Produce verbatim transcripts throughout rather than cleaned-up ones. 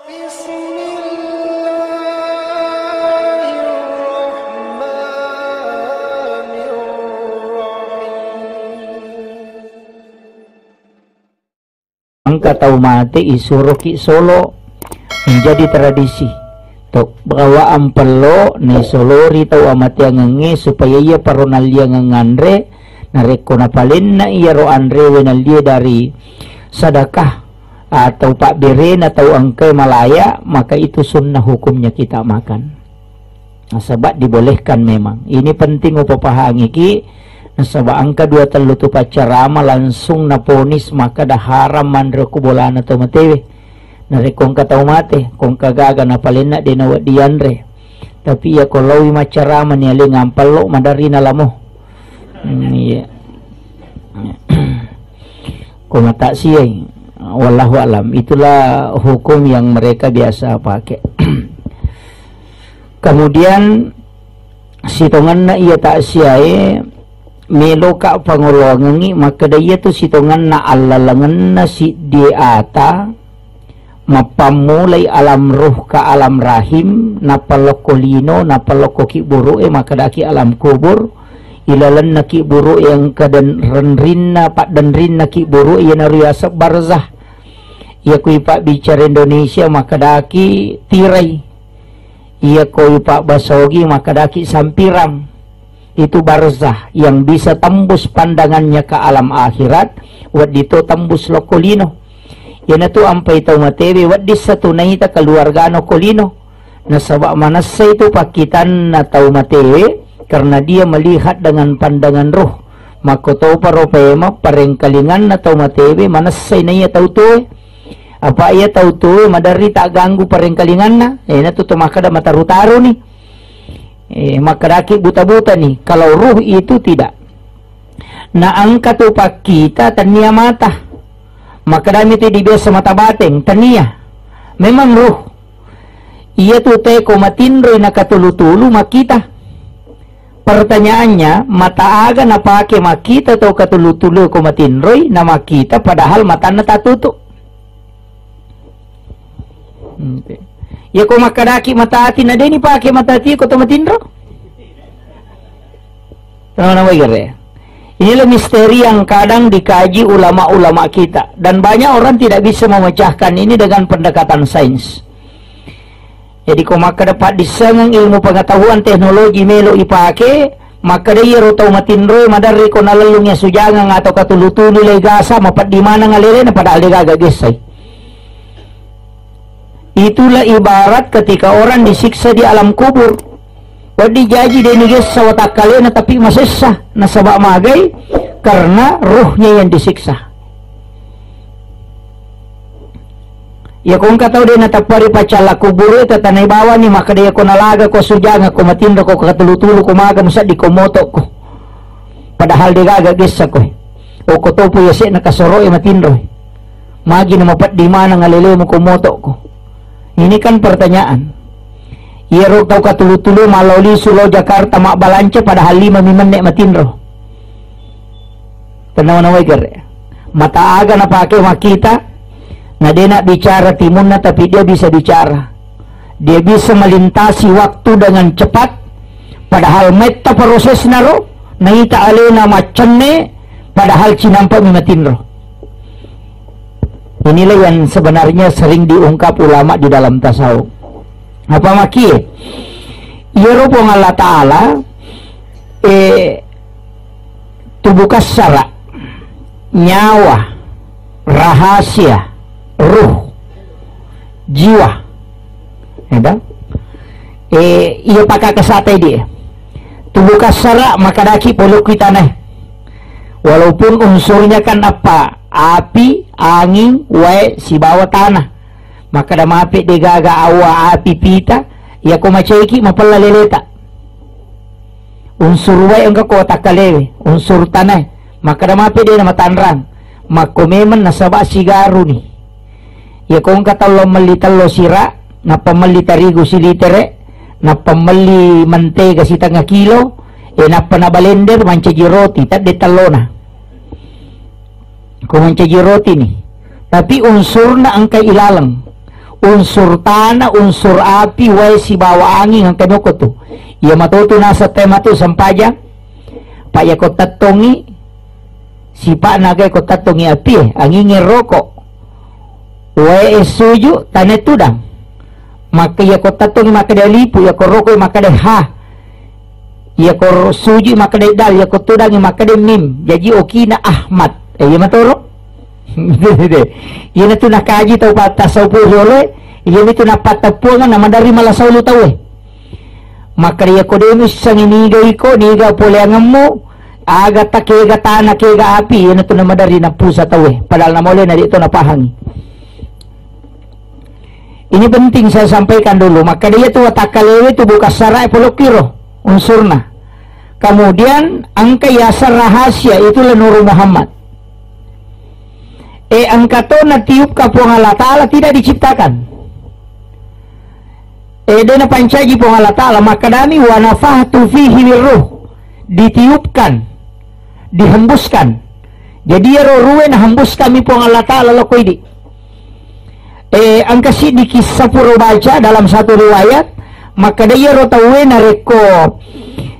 Bismillahirrahmanirrahim. Engka tau mate isuroki solo, menjadi tradisi. To bawa ampello naisolori tau amateangengnge supaya iya paro nalliangeng anre, narekko napalenna iyaro anrewe nallie dari sadakah atau pabberena tau engkae malaya, maka itu sunnah hukumnya kita makan. Nasaba dibolehkan memang. Ini penting upapahangiki, nasaba engka dua tellu tu paccarama langsung naponis makkada haram manre ku bolana tau matewe. Narekko engka tau mate, ko engka gaga napalenna de nawedding yanre. Tapi iya ko laowi maccarama ni aleng ampello maderri nalamo. Hmm, iya. Ko mataksiai, wallahu alam. Itulah hukum yang mereka biasa pakai. Kemudian sitongenna iya taksiae meloka pangoloangengngi makkeda iyatu sitongenna allalengenna siddie ata mappammulai alam ruh ka alam rahim, nappa lokko lino, nappa lokko kibburu'e, makkedaki alam kubur, ilalenna kibburu'e engka den-, renrinna, paddenrinna kibburu'e, iyanaro yaseng barzah. Iya kui pabbicara Indonesia makkedaki tirai. Iya kui pabbasogi makkedaki sampirang. Itu barzah yang bisa tembus pandangannya ke alam akhirat, wedding to tembus lokko lino. Iyanatu ampai tau matewe wedding satu naita keluargana ko lino. Nasaba manessai tu pakkitanna tau matewe karena dia melihat dengan pandangan roh. Makko topa ro paema parengkalinganna tau matewe manessai naiya tau tuwe. Apa iya tau tuwe maderri tagganggu parengkalinganna, iyanatu to makkeda mataru-taruni. Eh, makkedaki buta-buta ni. Kalau ruh itu tidak. Na engka tu pakkita tennia mata. Makkedami tu dibiasa mata bateng, tennia. Memang ruh. Iya tu te ko matinroi nakatulu-tulu makkita. Pertanyaannya, mata aga napake makkita tau katulu-tulu ko matinroi, na makkita padahal matanna tatutu. Ente. Iya ko makkedaki mata ati, na deni pake mata ati ko to matinro. Tenang, tenang, baik, ya. Inilah misteri yang kadang dikaji ulama-ulama kita, dan banyak orang tidak bisa memecahkan ini dengan pendekatan sains. Jadi, ko makkeda paddissengeng ilmu pengetahuan teknologi melo ipake, makkeda iyaro tau matinroe maderri ko nalellung iyasujangeng atau katulu-tulu lai gasa, mapeddi maneng alelena, padahal degaga gessai. Itulah ibarat ketika orang disiksa di alam kubur. Wedding jaji de nigessa watakkalena, tapi masessa. Nasaba magai? Karena ruhnya yang disiksa. Iya ko engka tau de natappa ri paccalla kuburu, tatanai bawani, makkeda iya ko nalaga ko sujanga ko matinro ko katulu-tulu ko maga musaddi ko moto ko. Padahal degaga gessa ko. Okko topo yase'na kasoro'e matinro. Magi na mapeddi maneng alelemu ko moto ko. Ini kan pertanyaan. Iyaro tau katulu-tulu malao lisu lao Jakarta mabbalanca padahal lima mi menne matinro. Tennawa-nawai gere. Mata aga napake makkita, na dena bicara timunna tapi dia bisa bicara. Dia bisa melintasi waktu dengan cepat, padahal metta prosesna ro, naita alena maccenne, padahal cinampa mi matinro. Inilah yang sebenarnya sering diungkap ulama di dalam tasawuf. Apa makie? Iyaro Puang Allah Ta'ala, eh, tubuh kassara, nyawa, rahasia, ruh, jiwa. Ada? Eh, iya pakakasata di. Tubuh kassara makadaki polokki tanah. Walaupun unsurnya kan apa? Api, angin, wae, sibawa tanah. Makkeda mape degaga awa api pita, iya ko macaiki mapella leleta. Unsur wae engka ko takkalewe, unsur tanah. Makkeda mape de na matanrang. Makko memeng nasaba sigaruni. Iya ko engka tau melli tello sira, nappa melli tarigu silitere, nappa melli mentega sitengnga kilo, e nappa nabalender mancaji roti, tedde tellona. Ko mancaji roti ni. Tapi unsurna engka ilaleng. unsur tana, unsur api, wae sibawa anging engka noko tu. Iya matotu naseng tau matu sempajang. Pa iya ko tettongi, sipa'na aga ko tettongi api e, angingnge roko. Wae e suju, tana tudang. Maka iya ko tettongi makkeda lipu, iya ko roko makkeda ha. Iya ko ro-, suju makkeda dal, iya ko tudangi makkeda mim. Jaji okina Ahmad. Eh, iya matoro. Iyana tu nakaji tau pattasawuf riolo e, iyana tu napatteppuang na maderri mala saulu tau e. Makkeda iya ko de muissengi niga iko, niga poleangemmu, aga ta kega tana kega api, iyana tu na maderri napusa tau e. Padahal namole na de to napahangi. Ini penting saya sampaikan dulu. Makkeda iya tu watakkalewe tu bukan syarat polokkiro unsurna. Kemudian engka yaseng rahasia, itulah Nurul Muhammad. Eh, engka to natiupka Puang Allah Ta'ala tidak diciptakan. Eh, de napancaji Puang Allah Ta'ala, makkedami, "Wa nafakhtu fihi min ruh." Ditiupkan, dihembuskan. Jadi iyaro ruh e nahembuskanmi Puang Allah Ta'ala lokko idi. Eh, engka siddi kissa pura baca dalam satu riwayat, makkeda iyaro tauwe narekko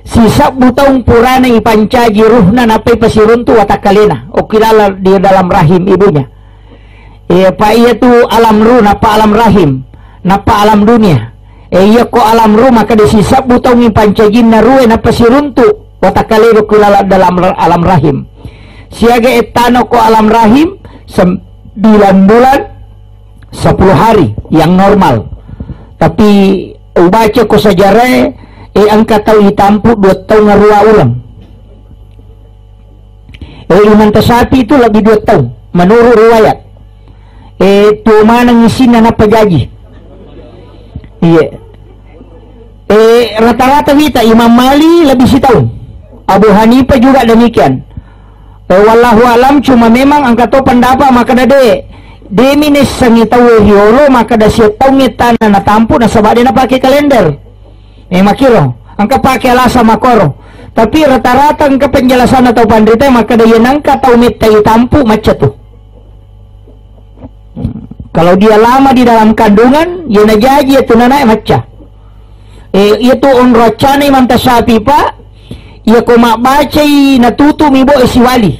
sisebbu taung purana ipancaji ruhna nappai pasiruntu watakkalena, okki laleng di dalam rahim ibunya. Eh, pa iya tu alam ruh, nappa alam rahim, nappa alam dunia. Eh, iya ko alam ruh, makkeda sisebbu taung ipancajinna ruh e nappa siruntu watakkalena okki laleng dalam ra-, alam rahim. Siaga ettana ko alam rahim, sembilan bulan, sepuluh hari yang normal. Tapi ubaca ko sejarah, eh, engka tau itampu dua taung aruwa uleng. Eh, Imam Tasyafi itu lebih dua taung, menurut riwayat. Eh, tuo maneng isinna nappa jaji. Iya. Eh, rata-rata wita Imam Malik lebih sitaung. Abu Hanifah juga demikian. Eh, wallahu alam, cuma memang engka to pendapat makkeda de, de mi naissengi tau riolo makkeda sia taung ettana natampu nasaba de napake kalender. Eh, makkiro, engka pake alasan makkoro. Tapi rata-rata engka penjelasanna tau panrita makkeda iya nengka tau metta itampu macca tu. Kalau dia lama di dalam kandungan, iya najaji iya tu nanae macca. Eh, iya tu onro accana Imam Tasyafi, Pak. Iya ko mabbacai natutu mi bo e siwali.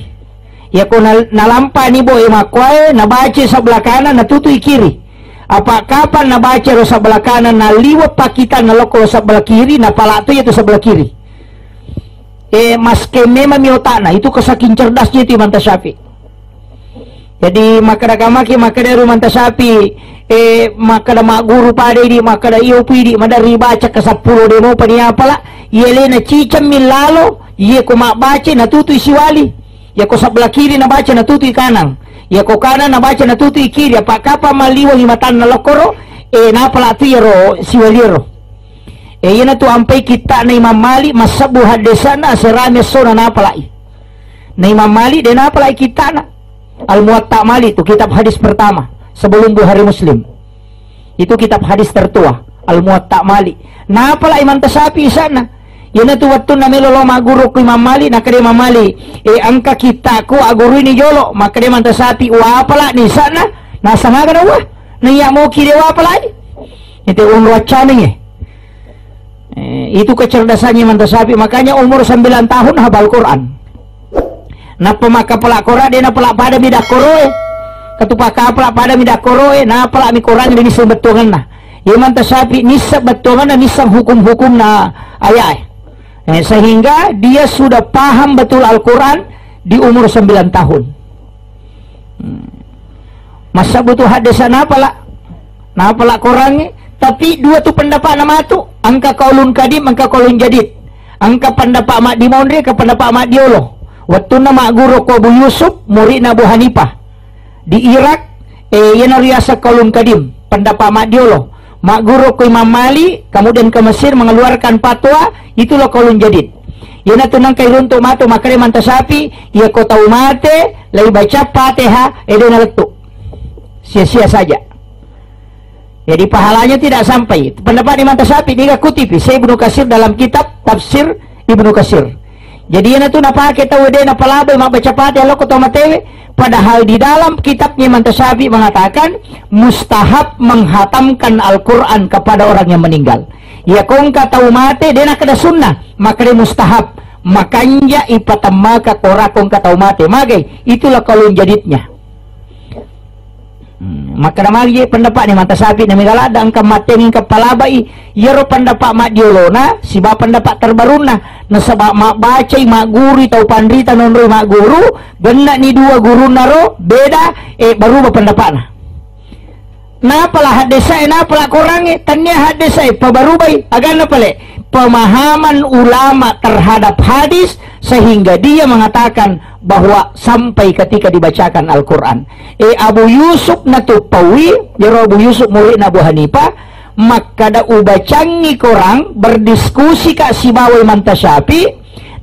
Iya ko nal-, nalampani bo e makkuae, nabacai sebelah kanan, natutu i kiri. Apa kapang nabaca ro sebelah kanan, naliweng pakitanna lokko ro sebelah kiri, napala tu iya tu sebelah kiri. Eh, maske memang mi otakna, itu kesaking cerdasnya itu Imam Tasyafi. Jadi, makkeda kamaki, makkeda ero Imam Tasyafi, eh, makkeda magguru pada idi, makkeda iyo pu idi, maderri baca ke seppulo de mopa ni apala, iya lena ciceng mi lalo, iya ko mabbaca natutu i siwali. Iya ko sebelah kiri nabaca natutu i kanang. Iya ko kanang nabaca natutu i kiri, apa kapang malliwengi matanna lokkoro, eh, napala tu iyaro siwali ero. Eh, iyana tu ampai kitta'na Imam Malik, massebbu haddesa'na, aserami essona napala'i. Na Imam Malik de napala'i kitta'na. Al-Muwatta Malik tu kitab hadis pertama sebelum Bukhari Muslim. Itu kitab hadis tertua, Al-Muwatta Malik. Napala'i Imam Tasyafi isa'na. Iyana tu wettunna melo lao magguru ko Imam Malik, nakkeda Imam Malik, "Eh, engka kitta'ku agguruini jolo." Makkeda Imam Tasyafi, "Uwapala'ni isa'na?" Nasang aga na uwa? Naiya moki de wapala'i. Ite unro accaneng e. Eh, itu kecerdasannya Imam Tasyafi. Makanya umur sembilan tahun hafal Quran. Nappa makkapala Quran, de napala pada mi dakkoro e. Katupa kapala pada mi dakkoro e, napala mi Quran de nisseng bettuangenna. Imam Tasyafi nisseng bettuangenna, nisseng hukum-hukumna ayat e. Eh, sehingga dia sudah paham betul Al-Quran di umur sembilan tahun. Hmm. Masa butuh hadis napala? Napala Quran e? Tapi dua tu pendapatna matu, engka qaulun qadim, engka qaulun jadid. Engka pendapat maddimonri, engka pendapat maddiolo. Wettunna magguru ko Abu Yusuf, muridna Abu Hanifah. Di Irak, eh, iyana riaseng qaulun qadim, pendapat maddiolo. Magguru ko Imam Malik, kemudian ke Mesir mengeluarkan fatwa, itulah qaulun jadid. Iyana tu nengka iruntuk matu makkeda Imam Tasyafi, iya ko tau mate, lai baca Fatihah, eh, de nalettu. Sia-sia saja. Jadi pahalanya tidak sampai. Pendapat Imam Tasyafi, de gaga kutipi, saya Ibnu Katsir dalam kitab tafsir Ibnu Katsir. Jadi, iyanatu napake tau de napalabai mabbaca Fatihah lokko tau matewe, padahal di dalam kitabnya Imam Tasyafi mengatakan mustahab menghatamkan Al-Quran kepada orang yang meninggal. Iya kongka tau mate de nakkeda sunnah, makkeda mustahab. Makanja ipatemmaka Quran kongka tau mate. Magai, itulah kaulun jadidnya. Hmm, makkeda magi je pendapat ni Imam Tasyafi na mega ladda engka matteangi engka palabai, iyaro pendapat maddiolona siba pendapat terbarunna. Nasaba mabbacai, maggurui tau panrita nonroi magguru, gennani dua gurunna ro beda, eh, baruba pendapatna. Napala haddesa e, napala Quran e, tania haddesa e, pabarubai, aganna pale pemahaman ulama terhadap hadis sehingga dia mengatakan bahwa sampai ketika dibacakan Al-Quran. Eh, Abu Yusuf natupaui, jero Abu Yusuf murid Abu Hanifah, makkada ubacangi Quran, berdiskusi ka sibawa Imam Tasyafi,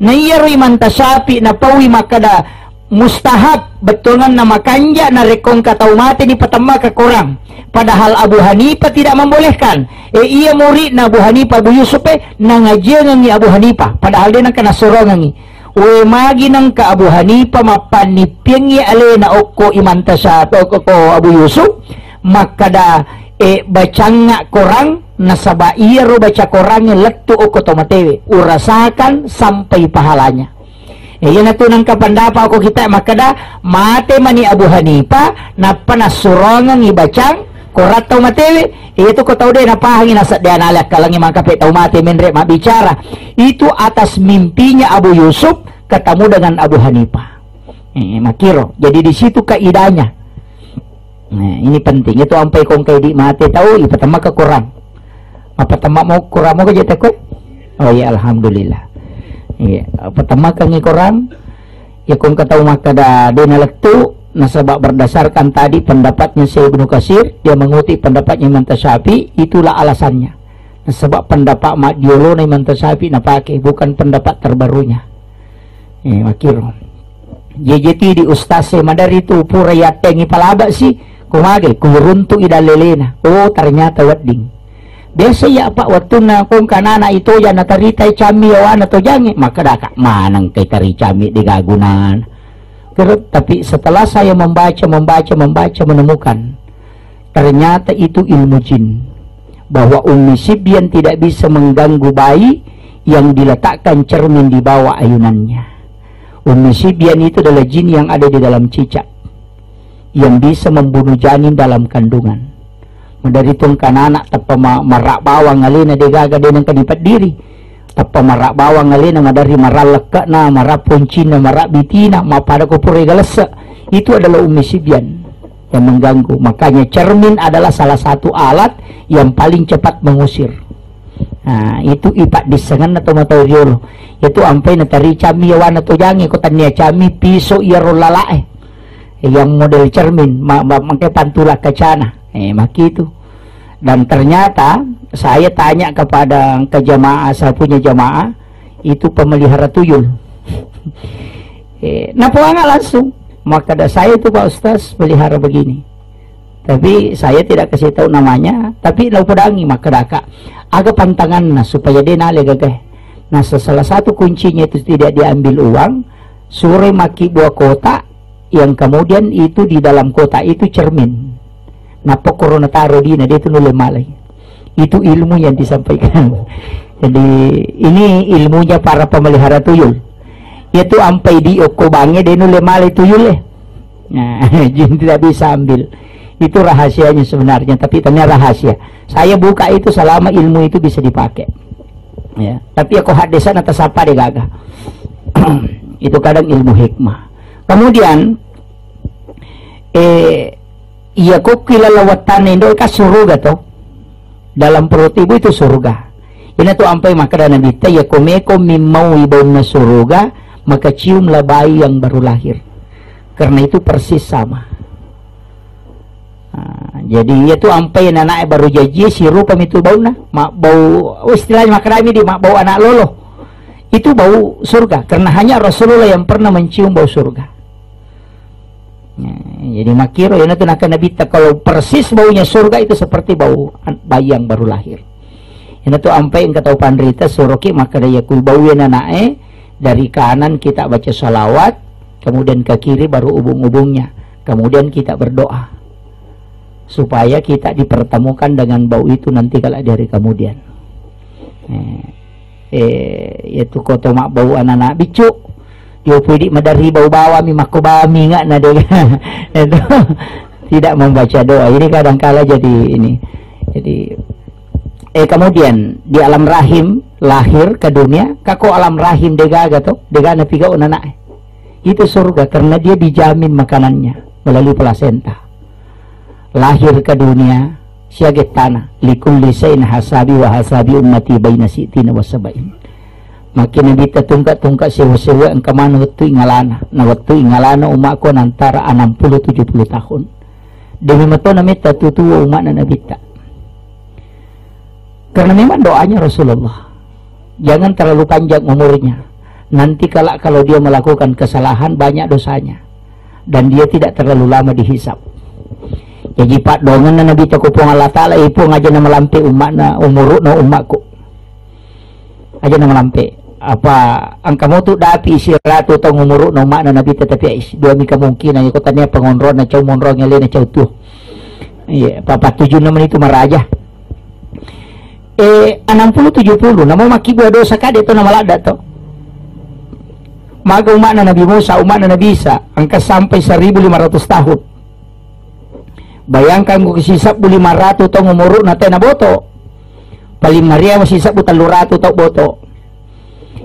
na iyaro Imam Tasyafi napaui makkada mustahab, bettuanganna makanja narekko engka tau mate ni patemma ke Quran. Padahal Abu Hanifah tidak membolehkan. Eh, iya murid na Abu Hanifah, Abu Yusuf e, nangajiangengi Abu Hanifah. Padahal de nengka nasorongengi. We magi nengka Abu Hanifah mappannippiangngi alena okko Imam Tasyafi, okko ko Abu Yusuf, makkada, e, bacangnga Quran, nasaba iyaro baca Quran lettu okko to matewe, urasakan sampai pahalanya. E, iyanatu nengka pendapat okko kita makkada mate mani Abu Hanifah, nappa nassurongengi bacang Quran tau matewe, iyatu ko tau de napahangi nasedde anale akkalengi mangkape tau mate menre mabbicara. Itu atas mimpinya Abu Yusuf ketemu dengan Abu Hanifah. Eh, makiro. Jadi di situ kaidahnya. Nah, ini penting. Itu ampai kongkai di mate tau, ipatemma ke Quran. Apa temma mau Quran mau ke jete koe? Oh iya, alhamdulillah. Iya, apa temma ke ngi Quran? Ya, kong ketemu makkada dena lettu, nasaba berdasarkan tadi pendapatnya Syekh Ibnu Katsir, dia mengutip pendapatnya Imam Tasyafi, itulah alasannya. Nasaba pendapat maddiolona Imam Tasyafi napake, bukan pendapat terbarunya. Eh, makiro. Jejeti di ustaz e madari tu pura yattengi palaba si, ko mage, ko runtu i dalelena. Oh, ternyata wedding. Biasa iya, Pak, wettunna kongka nana i toja natarita i cammi yawana tojange, maka daka maneng kai tari cammi de gagunana. Terus, tapi setelah saya membaca, membaca, membaca, menemukan ternyata itu ilmu jin, bahwa Ummi Sibyan tidak bisa mengganggu bayi yang diletakkan cermin di bawah ayunannya. Ummi Sibyan itu adalah jin yang ada di dalam cicak, yang bisa membunuh janin dalam kandungan. Madari tongka nana teppa ma-, marra bawang alena de gaga de nengka dipeddiri. Teppa marra bawang alena madari marra lekkana, marra poncinna, marra bitina, mappada ko pura galesse. Itu adalah Ummi Sibyan yang mengganggu. Makanya cermin adalah salah satu alat yang paling cepat mengusir. Nah, itu ipaddissengenna to matau riolo. Itu ampai natari cami yawana to jange ko tania cami piso iyaro lalae. Yang model cermin, ma-, ma-, makai pantula kacana. Eh, makitu. Dan ternyata saya tanya kepada ke jamaah, saya punya jamaah, itu pemelihara tuyul. Eh, napoanga langsung. Maka ada saya itu, "Pak Ustaz, pelihara begini." Tapi saya tidak kasih tahu namanya, tapi naupodangi, maka daka. Aga pantanganna supaya dia nale gagae. Nah, se-, salah satu kuncinya itu tidak diambil uang, sure maki buah kotak, yang kemudian itu di dalam kotak itu cermin. Nappa korona taro dina, dia itu nulle malai. Itu ilmu yang disampaikan. Jadi, ini ilmunya para pemelihara tuyul. Itu ampai di okko bange, dia nulle malai tuyul, eh. Nah, jin tidak bisa ambil. Itu rahasianya sebenarnya, tapi ternyata rahasia. Saya buka itu selama ilmu itu bisa dipakai. Ya, tapi aku haddesan atas apa dia gaga. Itu kadang ilmu hikmah. Kemudian, eh, iya kokki lalawattanna indo ka suruga to. Dalam perut ibu itu surga. Ina tu ampai makkada Nabitta, iya komeko mimmaui baunna suruga, maka ciumlah bayi yang baru lahir. Karena itu persis sama. Ah, jadi iya tu ampai nanae baru jajie sirupa mitu baunna, ma bau, oh, istilahnya makkadami di ma bau anak lolo. Itu bau surga karena hanya Rasulullah yang pernah mencium bau surga. Ya, jadi makiro ina tu naka Nabitta kalau persis baunya surga itu seperti bau an-, bayi yang baru lahir. Ina tu ampai engka tau panrita suroki makkada iya kui bau ya nanae Dari kanan kita baca salawat, kemudian ke kiri baru ubung-ubungnya, kemudian kita berdoa supaya kita dipertemukan dengan bau itu nanti kalau di hari kemudian. Eh, eh, yaitu koto mabbau anak-anak biccu, yo pudi madari bau bawami makko bawami ngakna dega. Itu tidak membaca doa. Ini kadangkala jadi ini. Jadi, eh, kemudian di alam rahim, lahir ke dunia, kako alam rahim degaga to, degana pigau anak. Itu surga karena dia dijamin makanannya melalui plasenta. Lahir ke dunia, siaga tana, likulli syai'in hasabi wa hasabi ummati baina sittina wa sabain. Makin Nabitta tungka-tungka sewa-sewa engka mana wettu ingalana. Na wettu ingalana umakku antara enam puluh tujuh puluh tahun. Demi metona metta tutua umakna Nabitta. Karena memang doanya Rasulullah. Jangan terlalu panjang umurnya. Nanti kelak kalau dia melakukan kesalahan, banyak dosanya. Dan dia tidak terlalu lama dihisab. Jadi, paddoangenna Nabitta ko Puang Allah Ta'ala, eh, Puang, aja na malampe umma'na, umuru'na umma'ku. Aja na malampe. Apa engka motu dapi siratu taung umuru'na umma'na Nabitta, tapi ais, dua mi kemungkinan, iko tania pengonronna, cau monrong elena cau tuo. Iya, papa tujuh enam itu maraja. Eh, enam puluh tujuh puluh, namo makkibua dosa kade to namaladda to. Maga umma'na Nabi Musa, umma'na Nabi Isa, engka sampai seribu lima ratus tahun. Bayangkan, ko sisebbu lima ratus taung umuru'na tena boto. Paling maria sisebbu tellu ratus tau boto.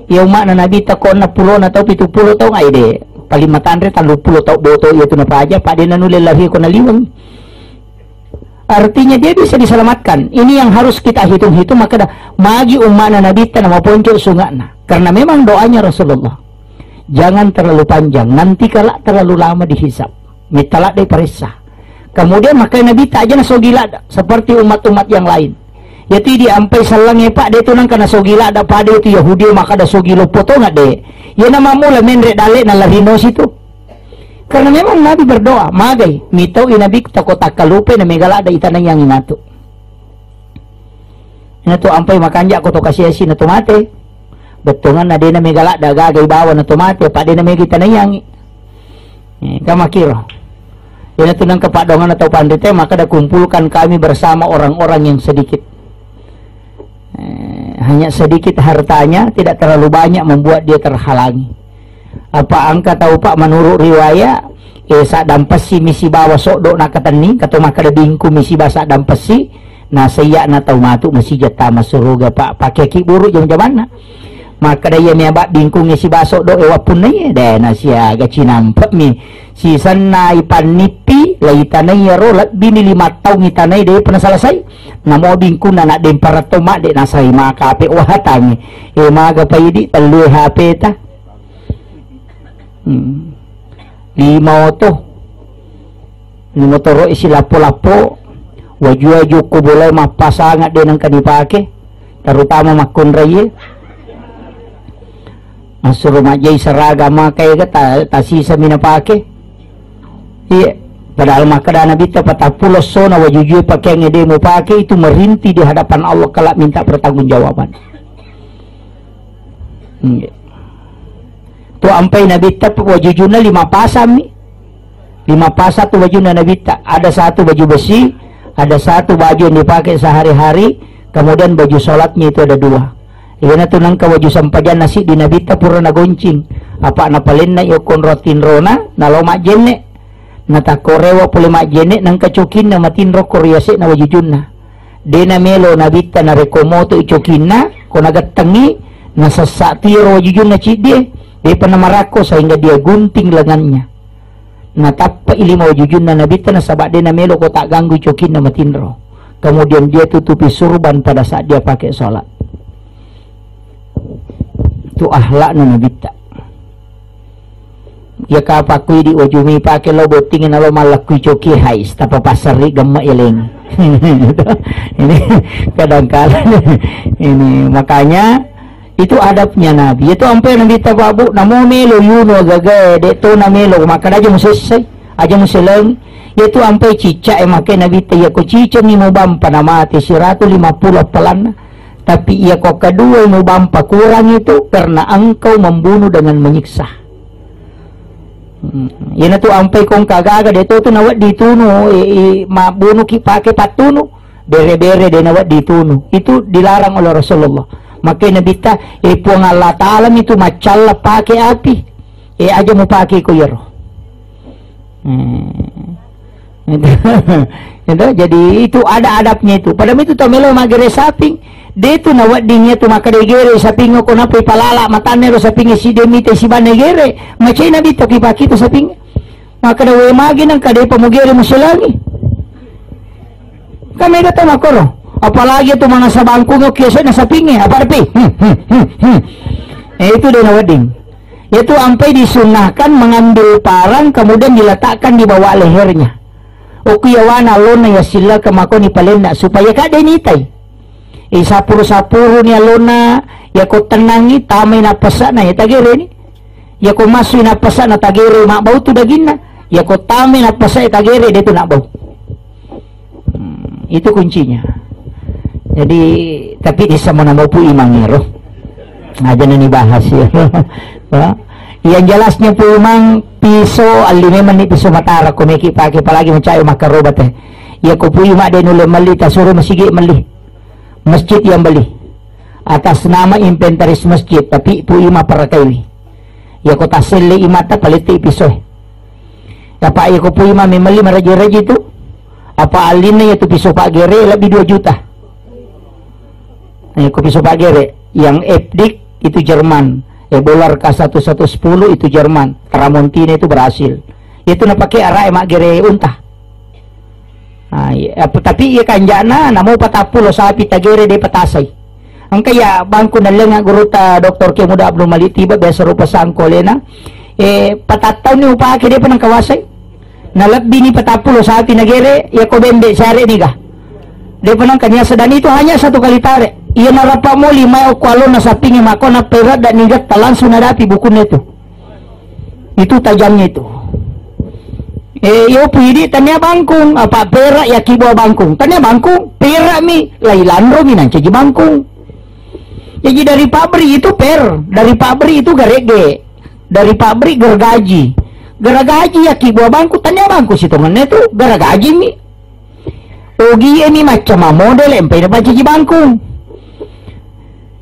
Iya umma'na Nabitta ko enneng pulona tau, pitu pulo tau ngai de. Paling matanre tellu pulo tau boto, iya tu napaja, pada nanulle lahir ko naliweng. Artinya dia bisa diselamatkan. Ini yang harus kita hitung-hitung, maka dah magi umma'na Nabitta namaponco sunga'na. Karena memang doanya Rasulullah. Jangan terlalu panjang, nanti kelak terlalu lama dihisab. Mittala de paressa. Kemudian makanya Nabitta aja nasogi ladda seperti umat-umat yang lain. Yatu idi ampai sellengnge, Pak, de tu nengka nasogi ladda pada itu Yahudi, maka ada sogi loppo tonga de. Iya namammula menre dalle na larino situ. Karena memang Nabi berdoa, magai, mitau i Nabi tako takkalupai na mega ladda itanaiyangi matu. Ina tu ampai makanja ko to kasiasi na to mate. Bettonganna de na mega ladda gaga ibawa na to mate, apa de na mega itanaiyangi. Eh, ka makkiro. Ina tu nengka paddoanganna tau panrita, maka da kumpulkan kami bersama orang-orang yang sedikit. Eh, hanya sedikit hartanya, tidak terlalu banyak membuat dia terhalangi. Apa engka tau, Pak, menurut riwayat, eh, saddampessi mi sibawa soddo nakatenni, kato makkeda bingku mi sibawa saddampessi, nasaiya na tau matu masija tama suruga, Pak, pake ki buru jam-jamanna. Makkeda iya mi abak bingkungnge sibawa soddo e wappunna iye, de nasiaga cinampe mi. Sisenna ipannippi, la itanai iyaro, lebbi ni lima taung itanai, de pernah selesai. Namo bingkunna na dempara to madde nasai makape wahatangi. E maga paidi tellu H P ta. Hmm. Lima oto. Ni motoro isi lappo-lappo. Waju-waju ko bolai mappasanga de nengka dipake. Terutama makkunraiye. Massuro majjai seragam maka ega ta-, tasisa mi napake. Iya, padahal makkeda Nabitta, patappulo essona wajujue pakeangnge de mupake, itu merintih di hadapan Allah kelak minta pertanggungjawaban. Iya. Tu ampai Nabitta wajujunna lima pasang mi. Lima pasang tu bajunna Nabitta. Ada satu baju besi, ada satu baju yang dipakai sehari-hari, kemudian baju sholatnya itu ada dua. Iyana tu nengka waju sempajanna siddi Nabitta pura nagoncing. Apa napalenna yokko onro tinrona, nalo majjenne. Natakkorewa pole majjenne, nengka cokinna matinro ko riase'na wajujunna. De namelo Nabitta narekko moto i cokinna, ko nagettengi, nasessa tiro wajujunna ciddie, depa namarakko sehingga dia gunting lengannya. Natappa i lima wajujunna Nabitta nasaba de namelo ko tagganggui cokinna matinro. Kemudian dia tutupi surban pada saat dia pakai sholat. Tu akhlakna Nabitta. Iya kapakku idi wajumi pake lo botting na lo mallakkui coki hais, tapa passerri gemme eleng. Ini kadang-kadang ini makanya itu adabnya Nabi. Itu ampe Nabitta babu namo melo yuno gagae, de to na melo, maka aja musessai, aja museleng. Itu ampe cicak e make Nabitta, iya ko cicak ni mubampa na mate siratu lima puluh appalanna. Tapi iya ko kedua mubampa kurang itu karena engkau membunuh dengan menyiksa. Hmm. Iyana tu ampai kong kagaga de to tu nawedding tunu, i, i, mabbunuki pake pattunu, bere-bere de nawedding tunu. Itu dilarang oleh Rasulullah. Makanya Nabitta, eh, Puang Allah Ta'ala itu maccalla pake api. Eh, aja mupake ko iyaro. Hmm. Itu, itu, jadi itu ada adabnya itu. Padahal itu tau melo maggere saping. De tu nawedding iya tu makkeda gere saping ko napoi palala matanna ro sapingnge side mita sibanna gere. Macai Nabitta ki pake tu saping. Makkeda we magi nang kade pa mugere muselangi. Kan mega tau makkoro. Apalagi tu manasa bangkung, oke, saya na sapingnge, apa api? Hmm, hmm, hmm, hmm. Eh, itu de nawedding. Itu ampai disunnahkan mengambil parang kemudian diletakkan di bawah lehernya. Oku yawana lona ya sila ke makoni palenna supaya kade nitai. Eh, sapuru-sapuru ni alona, ya ko tenangi, tamai napasana, ya tagere ni. Ya ko masui napasana tagere, mabbau tu daginna. Ya ko tamai napasana tagere, de tu nabbau. Hmm, itu kuncinya. Jadi, tapi disa mana mau Pu Imang ero. Aja nani bahas ya. Ya. Yang jelasnya Pu Imang piso alli memang ni piso matara ko meki pake apalagi mencari makan roba teh. Ya ko Pu Imang de nulle melli tasuro masigi melli. Masjid yang beli. Atas nama inventaris masjid, tapi Pu Imang parakaiwi. Ya ko taselle imata palette pisoe. Apa iya ko Pu Imang memelli maraja-raja itu. Apa allinna ya tu piso paggere lebih dua juta. Eh, ko piso paggere yang F D I C itu Jerman. Eh, Bolar K satu satu sepuluh itu Jerman. Tramontina itu Brasil. Itu napake arae maggere unta. Ah, iya. Apa, tapi iya kanjana namo patappulo sapi tagere de patasai. Engka ya bangku nallenga gurutta Doktor Kemuda Abdul Malik tiba biasa rupa sangkolena. Eh, patattauni upake de panang kawasai. Nalebbi ni patappulo sapi nagere, ya ko bembe sare niga. De panang kaniasa dan itu hanya satu kali tarik. Iya narapa mo lima okko alona sapinge mako napperadda niga langsung nadapi bukunna itu. Itu tajamnya itu. Eh, yo pidi tania bangkung, apa perak ya kibua bangkung. Tania bangkung, perak mi, lai landro mi nancaji bangkung. Jadi dari pabrik itu per, dari pabrik itu garege, dari pabrik gergaji. Gergaji ya kibua bangkung, tania bangkung sitongannya itu gergaji mi. Ogie mi macam model empai na pancaji bangkung.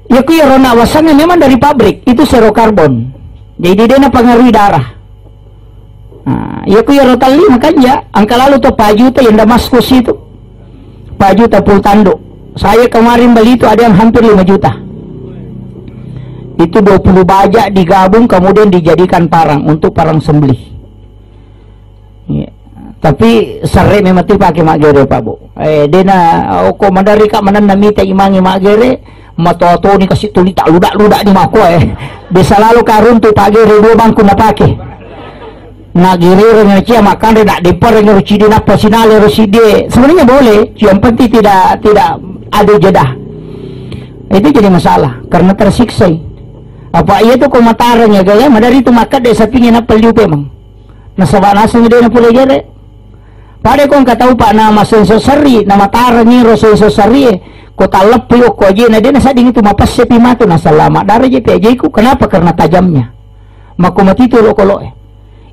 Yaku iyaro na wasangnge memang dari pabrik, itu zero karbon. Jadi de napengaruhi darah. Nah, yaku iyaro talli makanja, angka lalu to pajuta yang Damaskus itu. Pajuta pul tanduk. Saya kemarin beli itu ada yang hampir lima juta. Itu dua puluh baja digabung kemudian dijadikan parang untuk parang sembelih. Iya. Tapi serre memang tu pake maggere, Pak Bu. Eh, dena, oh, ko madari ka manenna mita imangi maggere, matoa-toa ni kasi tuli tak ludak-ludak ni mako, eh. Bisa lalu karuntu paggere dua bangku napake. Nagirire na cia makanre nak depar ngero cidi napa sinale ro sidie. Sebenarnya boleh, yang penting tidak, tidak ada jeda. Itu jadi masalah karena tersiksa. Apa iya tu ko matareng ya gaya, madari tu makan de sapinge nappa liu pemang. Nasaba naseng de napole gere. Pada ko engka tau pa nama senso serri, nama tareng iro senso serri e. Ko talleppi okko aje na de nasadding itu mapesse pi matu nasalama dara je pi ajeku. Kenapa? Karena tajamnya. Makko matitu lo kolo e.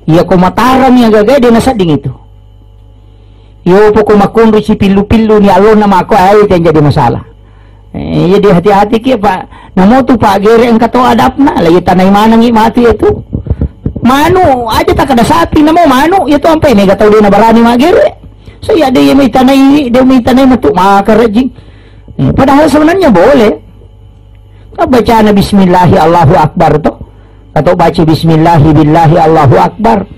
Iya ko matareng ya gaga de nasadding itu. Iyo poko makkunru si pillu-pillu ni allonna mako ai yang jadi masalah. Eh, jadi hati-hati ki, Pak. Namo tu Pak gere engka to adabna, lagi tanai manengi mati itu. Manu aja tak ada sapi, namo manu itu ampai mega tau de nabarani maggere. Saya de mai tanai, de mai tanai matu maka rejing. Eh, padahal sebenarnya boleh. Kan bacana bismillahi Allahu Akbar to. Atau baca bismillahi billahi Allahu Akbar.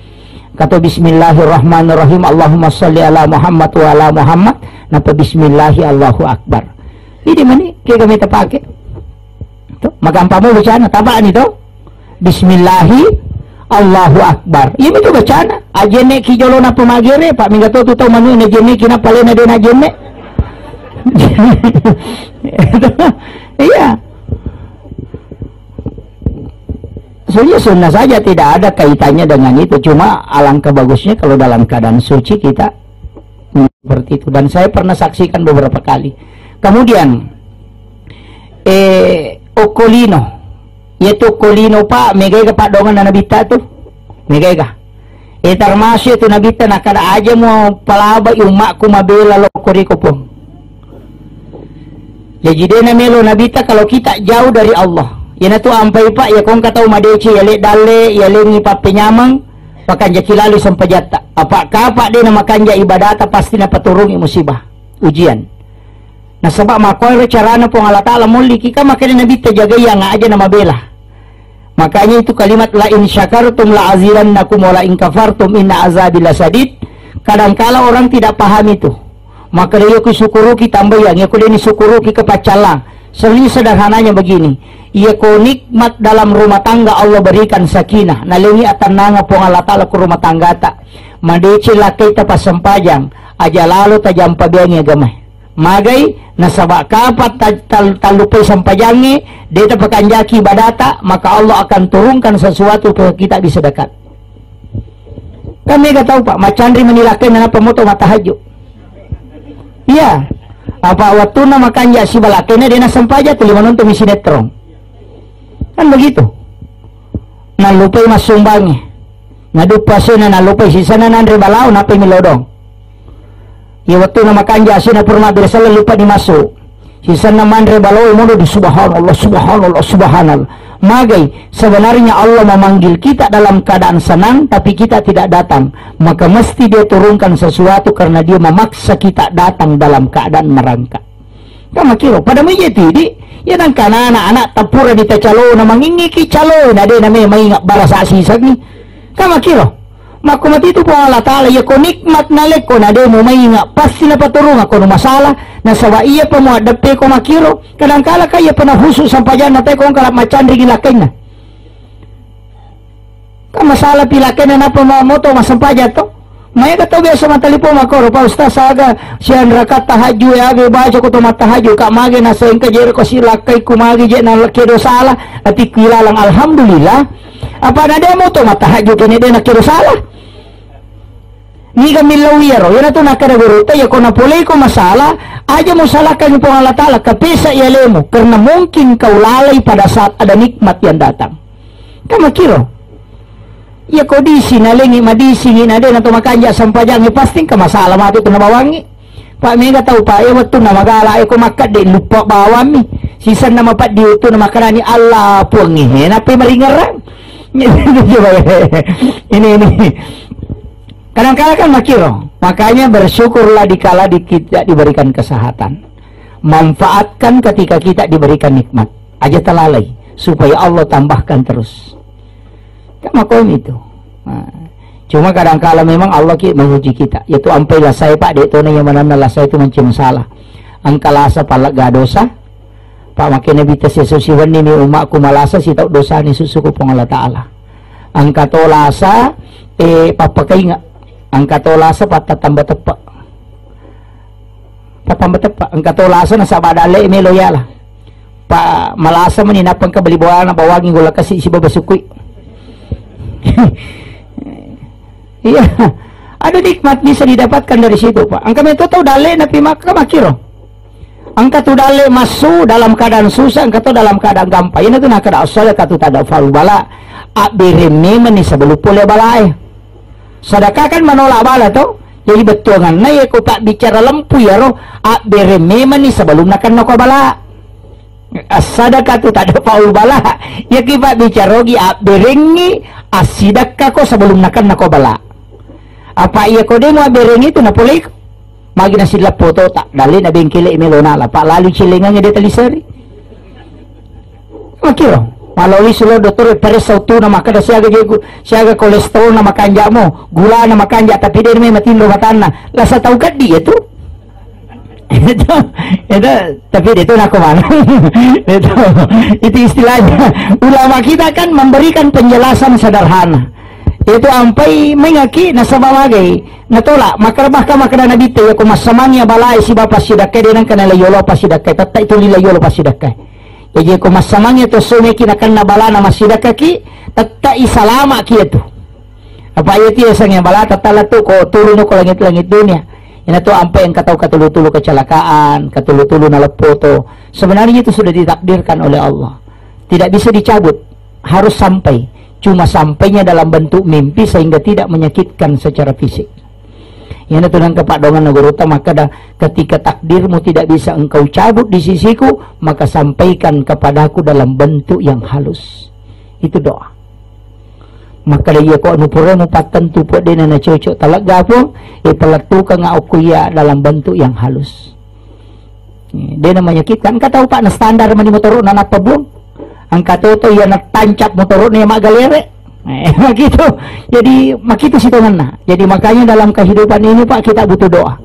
Atau bismillahirrahmanirrahim Allahumma salli ala Muhammad wa ala Muhammad. Napa bismillahi Allahu Akbar. Ini mani kega meta pake. To, magampang mo bacana, tabani to. Bismillahi Allahu Akbar. Iya mi tu bacana. Ajenne ki jolo napa magere, Pak, mingga to tu tau manu ne jenne ki napa lena de na jenne. Iya. Sebenarnya sunnah saja, tidak ada kaitannya dengan itu. Cuma alangkah bagusnya kalau dalam keadaan suci kita seperti itu. Dan saya pernah saksikan beberapa kali. Kemudian, Eh, okko lino. Iyatu okko lino, Pak, megaega paddoangenna Nabitta tu. Megaega. Eh, termasuk iyatu Nabitta nakkeda, "Aja mupalabai ummakku mabela lokko riko, Puang." Jaji de namelo Nabitta kalau kita jauh dari Allah. Iyanatu ampai, Pak, iya ko engka tau madeceng, iya le dalle, iya lengngi pappenyameng, makanjaki lalo sempajatta. Apa kapa de namakanja ibadata, pasti napaturungi musibah, ujian. Nasaba makkuero carana Puang Allah Taala molliki, kan makkeda Nabitta, "Jagai yang aja na mabela." Makanya itu kalimat, "La in syakartum la azidannakum wa la in kafartum inna azabi lasadid." Kadangkala orang tidak paham itu. Maka dia ku syukuruki tambayang, ya ku deni syukuruki kepaccallang. Sering sederhananya begini. Iya ko nikmat dalam rumah tangga Allah berikan sakinah, nalengi atannanga Puang Allah Taala ku rumah tanggata. Madeceng lakkaita passempajang, aja lalo tajampa beangi agamae. Magai, nasaba kapa ta-, tal-, tallupai sempajangnge, de tapakanjaki ibadata, maka Allah akan turunkan sesuatu ke kita bisa dekat. Kan mega tau, Pak, macanri mani lakkainna nappa moto mattahajju. Iya. Apa wettunna makanja siba lakkainna de nasempaja, tuli manonton mi sinetron. Kan begitu. Nallupai massumbangnge. Naduppa asena nallupai, sisenna nanre balao, nappai milodong. Iya wettunna makanja asena pura mabbere selleng, lupa dimassu. Sisenna manre balao, modo di subhanallah, subhanallah, subhanallah. Magai, sebenarnya Allah memanggil kita dalam keadaan senang, tapi kita tidak datang. Maka mesti dia turunkan sesuatu karena dia memaksa kita datang dalam keadaan merangkak. Kan makkiro, pada mui je tu idi, iya nangkana anak-anak tapura di tacalo, na mangingiki calo, na de na me mainga barasa sisengngi. Kan makkiro, makko matitu Puang Allah Taala, iya ko nikmat nalekko, na de mu mainga, pasti napaturunga ko nu masalah, nasaba iya pa muaddeppe ko makkiro, kadangkala ka iya pa nahusu sampajanna te ko engka la macanrigi lakkainna. Kan masalah pi lakkainna nappa ma-, moto massempajang to. Maega tau biasa mattelepon makkoro, "Pak Ustaz, aga siang rakaat tahajju ya, aga baca ko to mattahajju, Kak, mage nasengka jero ko si lakkai ku mage je na kedo salah, atikku ilalang." Alhamdulillah. Apa na de moto mattahajju kene de na kedo salah. Niga millau iyaro, iyanatu nakkeda gurutta, iya ko napoleiko masalah, aja musalahkangi Puang Allah Taala, kapesa i alemu, karena mungkin kau lalai pada saat ada nikmat yang datang. Kan makkiro. Iya ko disi nalengi madisingi na de na to makanja sampajangnge, pasti engka masalah matu tu nabawangngi. Pak, mega tau, Pak, iya wettunna magala, iya ko makkedde luppa bawammi. Sisenna mapaddi wettunna makkedani, "Allah Puangnge, he, nappai maringerrang." Ini, ini. Kadangkala kan makkiro. Makanya bersyukurlah dikala di-, kita diberikan kesehatan. Manfaatkan ketika kita diberikan nikmat. Aja talalai, supaya Allah tambahkan terus. Kan makomi itu. Nah, cuma kadangkala memang Allah ki menguji kita. Yaitu ampai lasai, Pak, de tona iya manenna lasai itu mancing masalah. Engka lasa pallegga dosa, Pak, makkeda Nabitta, "Siesso siwenni mi ummakku malasa sitau dosani susuku Puang Allah Taala." Engka to lasa, eh, pappakainga. Engka to lasa pattatamba teppa. Patamba teppa, engka to lasa nasaba dalle melo yala. Pa malasa meni nappa engka beli bolana bawangi golla kasi sibawa sukui. Iya. Ada nikmat bisa didapatkan dari situ, Pak. Engka meto tau dalle napi makka makkiro. Engka tu dalle massu dalam keadaan susah, engka to dalam keadaan gampang. Ina tu nakada as-sadaqatu tadfa'ul bala. Abbere memang ni sebelum pole balae. Sedekah kan menolak bala to. Jadi bettuanganna iya ko pabbicara lempu iyaro, abbere memanni sebelum nakenna ko bala. As-sadaqatu tadfa'ul bala. Iya ki pabbicara ogi abberengngi assidekka ko sebelum nakenna ko bala. Apa iya ko demo abberengngi tu napoleiko. Magi nasi lappo to tak dalena bengkele melona la, Pak, lalu cilengangnge de taliseri. Makkiro, maloli sulo dottoro paressa uttuna makkeda siaga jegu, siaga kolesterolna makanjamo, gulana makanja, tapi de memang matinro matanna. Lasa tau keddi ya tu. Itu, itu, tapi de tu nako mana. Itu, itu istilahnya. Ulama kita kan memberikan penjelasan sederhana. Itu ampai mengaki nasaba magai. Natola, makkeda bahkan makkeda Nabitta, iya ko massamangngi balae sibawa passidakkae, de nengka nalai yolo passidakkae, tetta itu lila yolo passidakkae. Jaji ko massamangngi to someki nakenna balana massidakkaki, tetta i salamaki iyatu. Apa iya tu yasengnge bala tetta lettu ko turun ko langit-langit dunia. Ina tu ampe engka tau katulu-tulu kecelakaan, katulu-tulu naleppo to. Sebenarnya itu sudah ditakdirkan oleh Allah. Tidak bisa dicabut, harus sampai. Cuma sampainya dalam bentuk mimpi sehingga tidak menyakitkan secara fisik. Ina tu nang kepadongan nagurutta makkeda, ketika takdirmu tidak bisa engkau cabut di sisiku, maka sampaikan kepadaku dalam bentuk yang halus. Itu doa. Makkeda, iya ko anu pura mupattentu, Puang, de na nacocok talegga, Puang, e, palettukanga okko iya dalam bentuk yang halus. E, de na menyakitkan. Engka tau, Pak, na standar mani motoro'na nappa buang. Engka to to iya na tancap motoro'na iya maggalere. E, begitu. Jadi, makitu sitongenna. Jadi, makanya dalam kehidupan ini, Pak, kita butuh doa.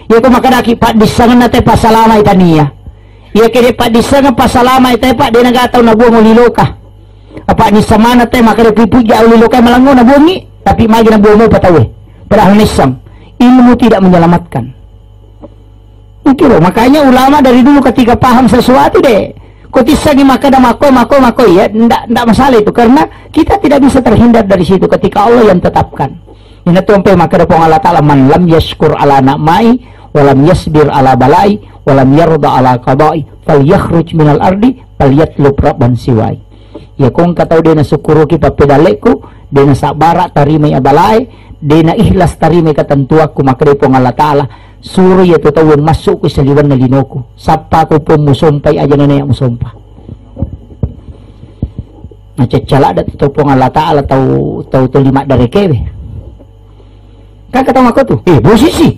Iya ko makkedaki, Pak, dissangenna te pasalamai tania. Iya ke de, Pak, dissangenna pasalamai te, Pak, de na gatau nabuang oli loka. Apa nisseng maneng te, makkeda pipujja oli lokae malengngo nabuangngi, tapi magi nabuang mopa tauwe. Padahal nisseng, ilmu tidak menyelamatkan. Itu loh, makanya ulama dari dulu ketika paham sesuatu de, ko tissengi makkeda makko, makko, makko, iya, ndak, ndak masalah itu, karena kita tidak bisa terhindar dari situ ketika Allah yang tetapkan. Ina tu ampe makkeda Puang Allah Ta'ala, "Man lam yashkur ala na'mai, wa lam yasbir ala balai, wa lam yarda ala qadai, fal yakhruj minal ardi, fal yatlub rabban siwai." Iya ko engka tau de nasukkuruki pappedalle'ku, de nasabbara tarimai abalae, de na ikhlas tarimai ketentuakku, makkeda Puang Allah Ta'ala, suro iya tu tauwe massu'ku saliwenna linoku. Sappako Puang musompai aja na naya musompa. Nacaccala da tu Puang Allah Ta'ala tau, tau toli maddarekewe. Kan kata mako tu, eh, posisi.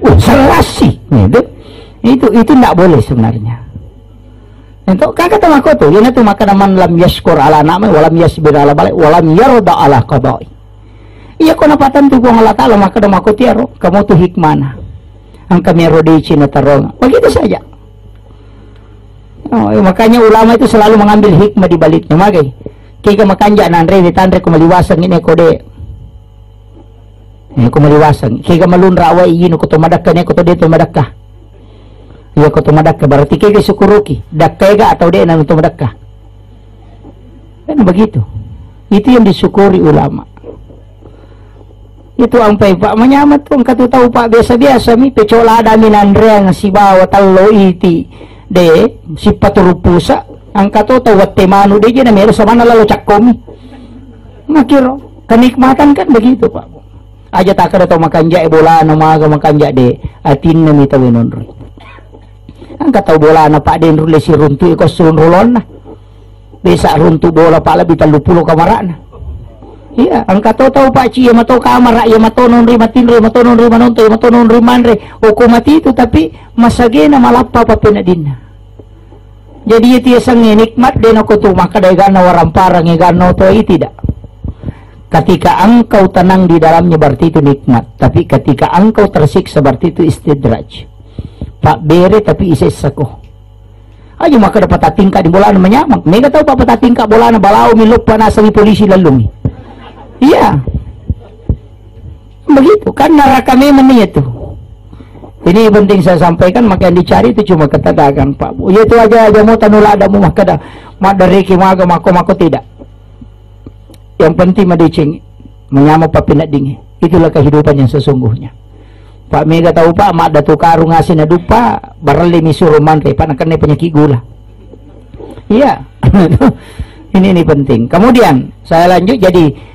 Oh, serasi. Gitu. Itu, itu ndak boleh sebenarnya. Itu kan kata mako tu, ina tu makkeda man lam yashkur ala na'mai, wa lam yasbir ala balai, wa lam yarda ala qadai. Iya ko napattentu Puang Allah Ta'ala, makkeda mako tiaro, kamu tu hikmana. Engka mero deci na taronga. Begitu saja. Oh, iya, makanya ulama itu selalu mengambil hikmah di baliknya. Magai, kega makanja nanre, tanre ko maliwaseng ini ko de. Ini ko maliwaseng. Kega malunra awai inu ko to madakka ne ko to de to madakka. Iya ko to madakka, berarti kega syukuruki. Dakka ega atau de na to madakka. Kan begitu. Itu yang disyukuri ulama. Itu ampai, Pak, manyameng tu engka tu tau, Pak, biasa-biasa mi, peco lada mi nanreang sibawa tello iti, de, sipaturu pusa, engka to tau wette manu de je na melo samanna lalo cakkomi. Makiro, kenikmatan kan begitu, Pak. Aja takkeda tau makanja e bolana maga makanja de, atinna mi tau nonroi. Engka tau bolana, Pak, de nrulle siruntu e ko sunrulonna. Besa runtu bola, Pak, lebih tellu pulo kamarana. Iya, engka to tau, Pak, ci, iya mato kamara, iya mato nonri matinro, iya mato nonri manonto, iya mato nonri manre. Oko mati itu, tapi masagena malappa pappeneddinna. Jadi iya tiasengnge nikmat de nako tu makkeda eganna waramparang, eganna oto, i tidak. Ketika engkau tenang di dalamnya berarti itu nikmat, tapi ketika engkau tersiksa berarti itu istidraj. Pak bere tapi isessako. Aja makkeda patatingka di bolana manyameng. Mega tau, Pak, patatingka bolana balao mi loppa nasengi polisi lallungi. Iya. Begitu, kan neraka memang itu. Ini penting saya sampaikan, maka yang dicari itu cuma ketetakan, Pak, Bu. Ya itu aja, aja mau tanu lada mu makkeda maddareki maga mako-mako tidak. Yang penting madeceng, menyama pappeneddingi. Itulah kehidupan yang sesungguhnya. Pak, mega tau, Pak, madda tu karung ase na duppa, barelle mi suro manre, Pak, nakenna penyakit gula. Iya. Ini, ini penting. Kemudian saya lanjut jadi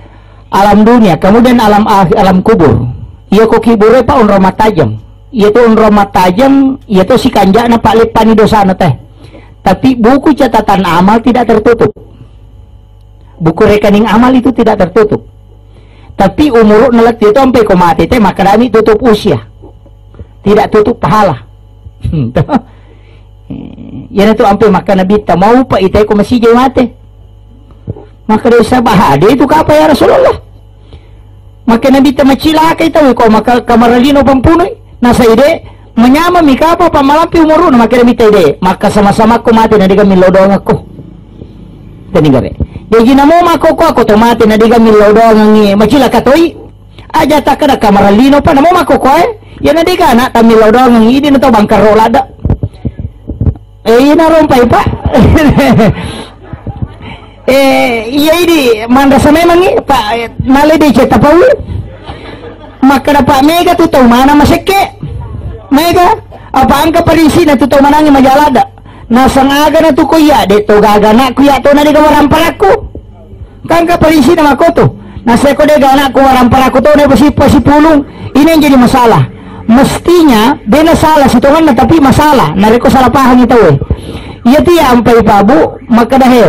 alam dunia, kemudian alam akh-, alam kubur. Iya ko kibure, Pak, onrong mattajeng. Iya tu onrong mattajeng, iya tu sikanjana, Pak, leppani dosana teh. Tapi buku catatan amal tidak tertutup. Buku rekening amal itu tidak tertutup. Tapi umuruk nelet itu sampai ko mati teh, maka dami tutup usia. Tidak tutup pahala. Iya na tu ampe makkeda Nabitta, "Maupa itai ko masijai mate." Makkeda, "Sabahade itu kapa ya Rasulullah?" Makkeda Nabitta, "Macilakai tau ko maka kamaralino pampunui. Nasai de, manyameng mi kapa pammalampi umuruna." Makkeda Nabitta, "De, maka sama-sama ko mate na dega millau doangakko." Teni gare. Jaji namo makkoko ako to mate na dega millau doangangi, macilaka toi. Aja takkeda kamaralino pa namo makkoko e. Iya na dega anak tamillau doangangi, idi na to bangkaro ladde. Eh, ina rompai, Pak. Eh, iya idi manrasa memangi, Pak, eh, nale de cetta paui. Makkeda, "Pak, mega tu tau mana masekke? Mega? Apa engka parisina tu tau manangi majalada? Naseng aga na tu ko iya, de to gaga anakku iya to na de gawa ramparakku." Kan engka parisina makoto. Naseko de gaga anakku waramparakku to na pasi-, pasipulung. Ini yang jadi masalah. Mestinya de na salah sitonganna, tapi masalah. Narekko salah pahami tau e. Iya tu iya ampai Pak Bu, makkeda he.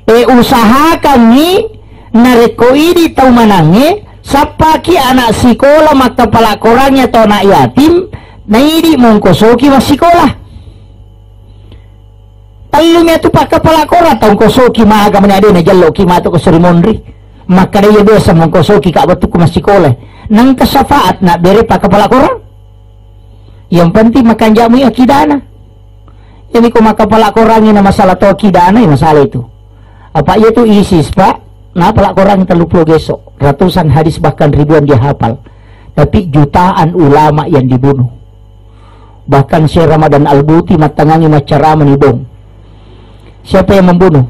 E, usahakangngi narekko idi tau manangnge, sappaki anak sikola makkapala korangngi atau anak yatim, naidi mongkosoki massikola. Tellumi atu pakkapala korang, tau kosoki maga mani ade najelloki matu ko suri monri. Makkeda iya biasa mongkosoki ka wettukku massikola. Nengka syafaat nabbere pakkapala korang. Yang penting makanjamui akidana. Jadi ko makkapala korangngi na masalah to akidana, ya masalah itu. Apa iya tu ISIS, Pak? Na pala korang tellu pulo geso, ratusan hadis bahkan ribuan dia hafal. Tapi jutaan ulama yang dibunuh. Bahkan Syekh Ramadan Al-Buti mattangangi maccarama ni bom. Siapa yang membunuh?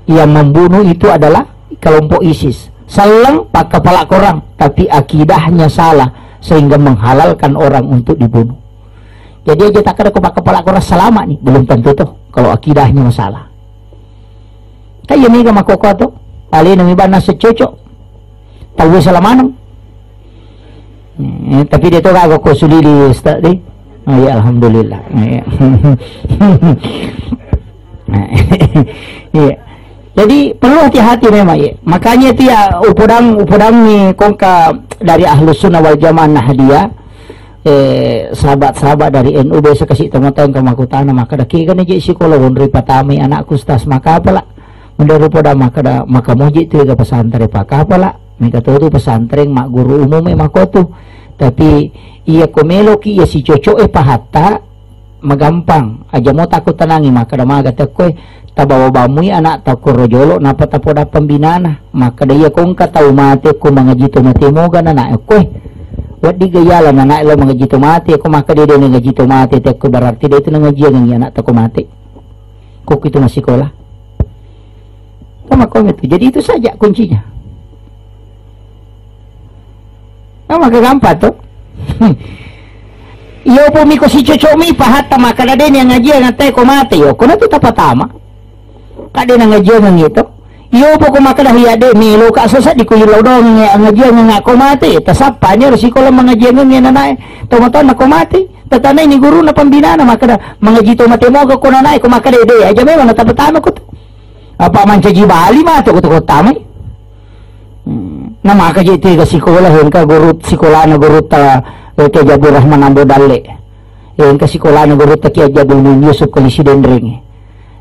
Yang membunuh itu adalah kelompok ISIS. Selleng pakkapala korang, tapi akidahnya salah sehingga menghalalkan orang untuk dibunuh. Jadi aja takkeda ko pakkapala korang salama ni, belum tentu tuh kalau akidahnya masalah. Kan iya mega makkokkoe to, alena mi banna seccocok. Tauwe sala maneng. Eh, tapi de to gaga ko sulili, Ustaz, de. Oh iya, alhamdulillah. Iya. Iya. Jadi perlu hati-hati memang, ya. Makanya itu ya upodang, upodang ni kongka dari Ahlus Sunnah wal Jamaah Nahdiyah, eh, sahabat-sahabat dari NU biasa kasi tomatoa engka makkutana, makkeda, "Kega na je sikola wonroi patamai anakku, Ustaz, makkapala?" Menurut poda makkeda, "Maka moji tu ga pesantren pakkapala, mega to tu pesantren magguru umum e makotu." Tapi iya ko meloki iya sicocok e pahatta, magampang. Aja mo takko tenangi makkeda maga tekkoe, tabawa bamui anak ta koro jolo, napa tapoda pembinana. Makkeda iya ko engka tau mate ko mangaji to mate moga nana ekkoe. Weddi ga yala nana lo mangaji to mate ko makkeda de ngaji to mate tekko, berarti de itu nangajiangengngi anak ta ko mate. Ko itu masikola. Sama ko itu. Jadi itu saja kuncinya. Nah, maka gampang to. Iyo po miko sicocok mi pahatta makkeda de ni ngaji ngatai ko mate yo. Kono tu tapatama. Kade na ngaji ngang itu. Iyo po ko makkeda hiya de melo ka sesa di kuyu laudong ngaji ngang ko mate. Tasappa ni harus sikola mangaji ngang nanae. Tomatonna ko mate. Tatanai ni guru na pembinana makkeda mangaji to mate moga ko nanae ko makkeda de aja memang tapatama ko tu. Apa mancaji bali matu ko to tamai. Hmm. Na maka je tega sikola, engka guru sikolana gurutta, eh, Kiai Abdul Rahman Ambo Dalle. Engka sikolana gurutta Kiai Abdul Muin Yusuf Kalisi Denreng.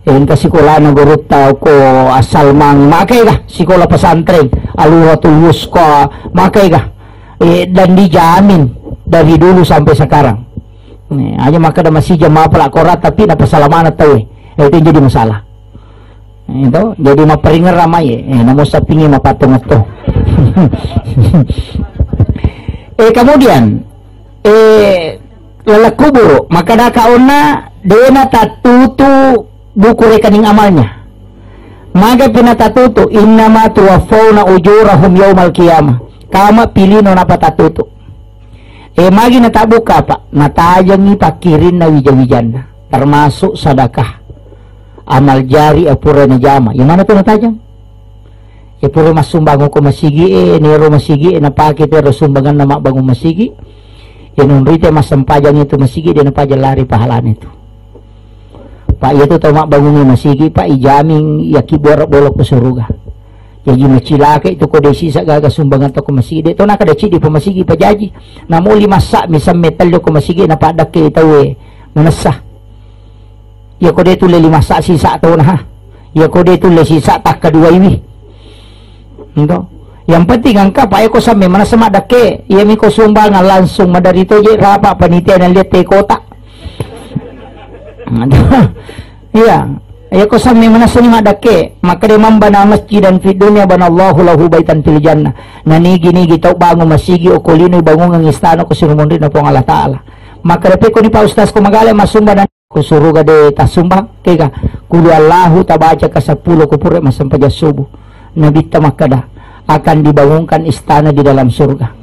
Engka sikolana gurutta ko Asalmang, makai ga sikola pesantren Aluratul Wusqa, makai ga. Eh, dan dijamin dari dulu sampai sekarang. Eh, aja makkeda masija mapala kora tapi napasalamana tau. Eh, itu jadi masalah. Itu jadi maperingerang mai, eh, namo sapingi mapattongetto. Eh, kemudian, eh, laleng kuburu, makkeda kaonna dena tattutu buku rekening amalnya. Maga pina tattutu, innama tuwaffawna ujurahum yaumal qiyamah. Kama pilino napa tattutu. Eh, magi natabbuka apa? Natajengi pakkirinna wija-wijanna, termasuk sadakah, amal jari, eh, pura najama. Yang mana tu natajeng? Ya pura massumbang ko masigi, eh, nero masigi, eh, napake tero sumbanganna mabbangun masigi. Ya nunrite massempajang itu masigi, dia napajang lari pahalana itu. Pak, iya tu tau mabbangungi masigi, Pak, ijamin yaki bora bolo ko suruga. Jaji macilaka itu ko desi sa gaga sumbangan to ko masigi. De to naka deci di pa masigi pajaji. Namo lima sa misal metal ko masigi na padakke tau e manessa. Iya ko de tulle lima sa sisa to nah. Iya ko de tulle sisa takka dua iwi. Ento. Yang penting engka pa eko sampe manessa maddakke, iya miko sumbangan langsung madari to je rapa panitia na lihat te kota. Iya. Iya ko sampe manessa ni maddakke, makkeda man bana masjidan fid dunya banallahu lahu baitan fil jannah. Na nigi-nigi tau bangun masigi okko lino bangungan istana ko sinumonrina Puang Allah Taala. Makkeda pe ko ni Pak Ustaz ko magale massumbang ko suruga de tassumbang, kega, kulu Allahu tabaca ka seppulo ko pura massempajang subuh. Nabitta makkeda, akan dibangunkan istana di dalam surga.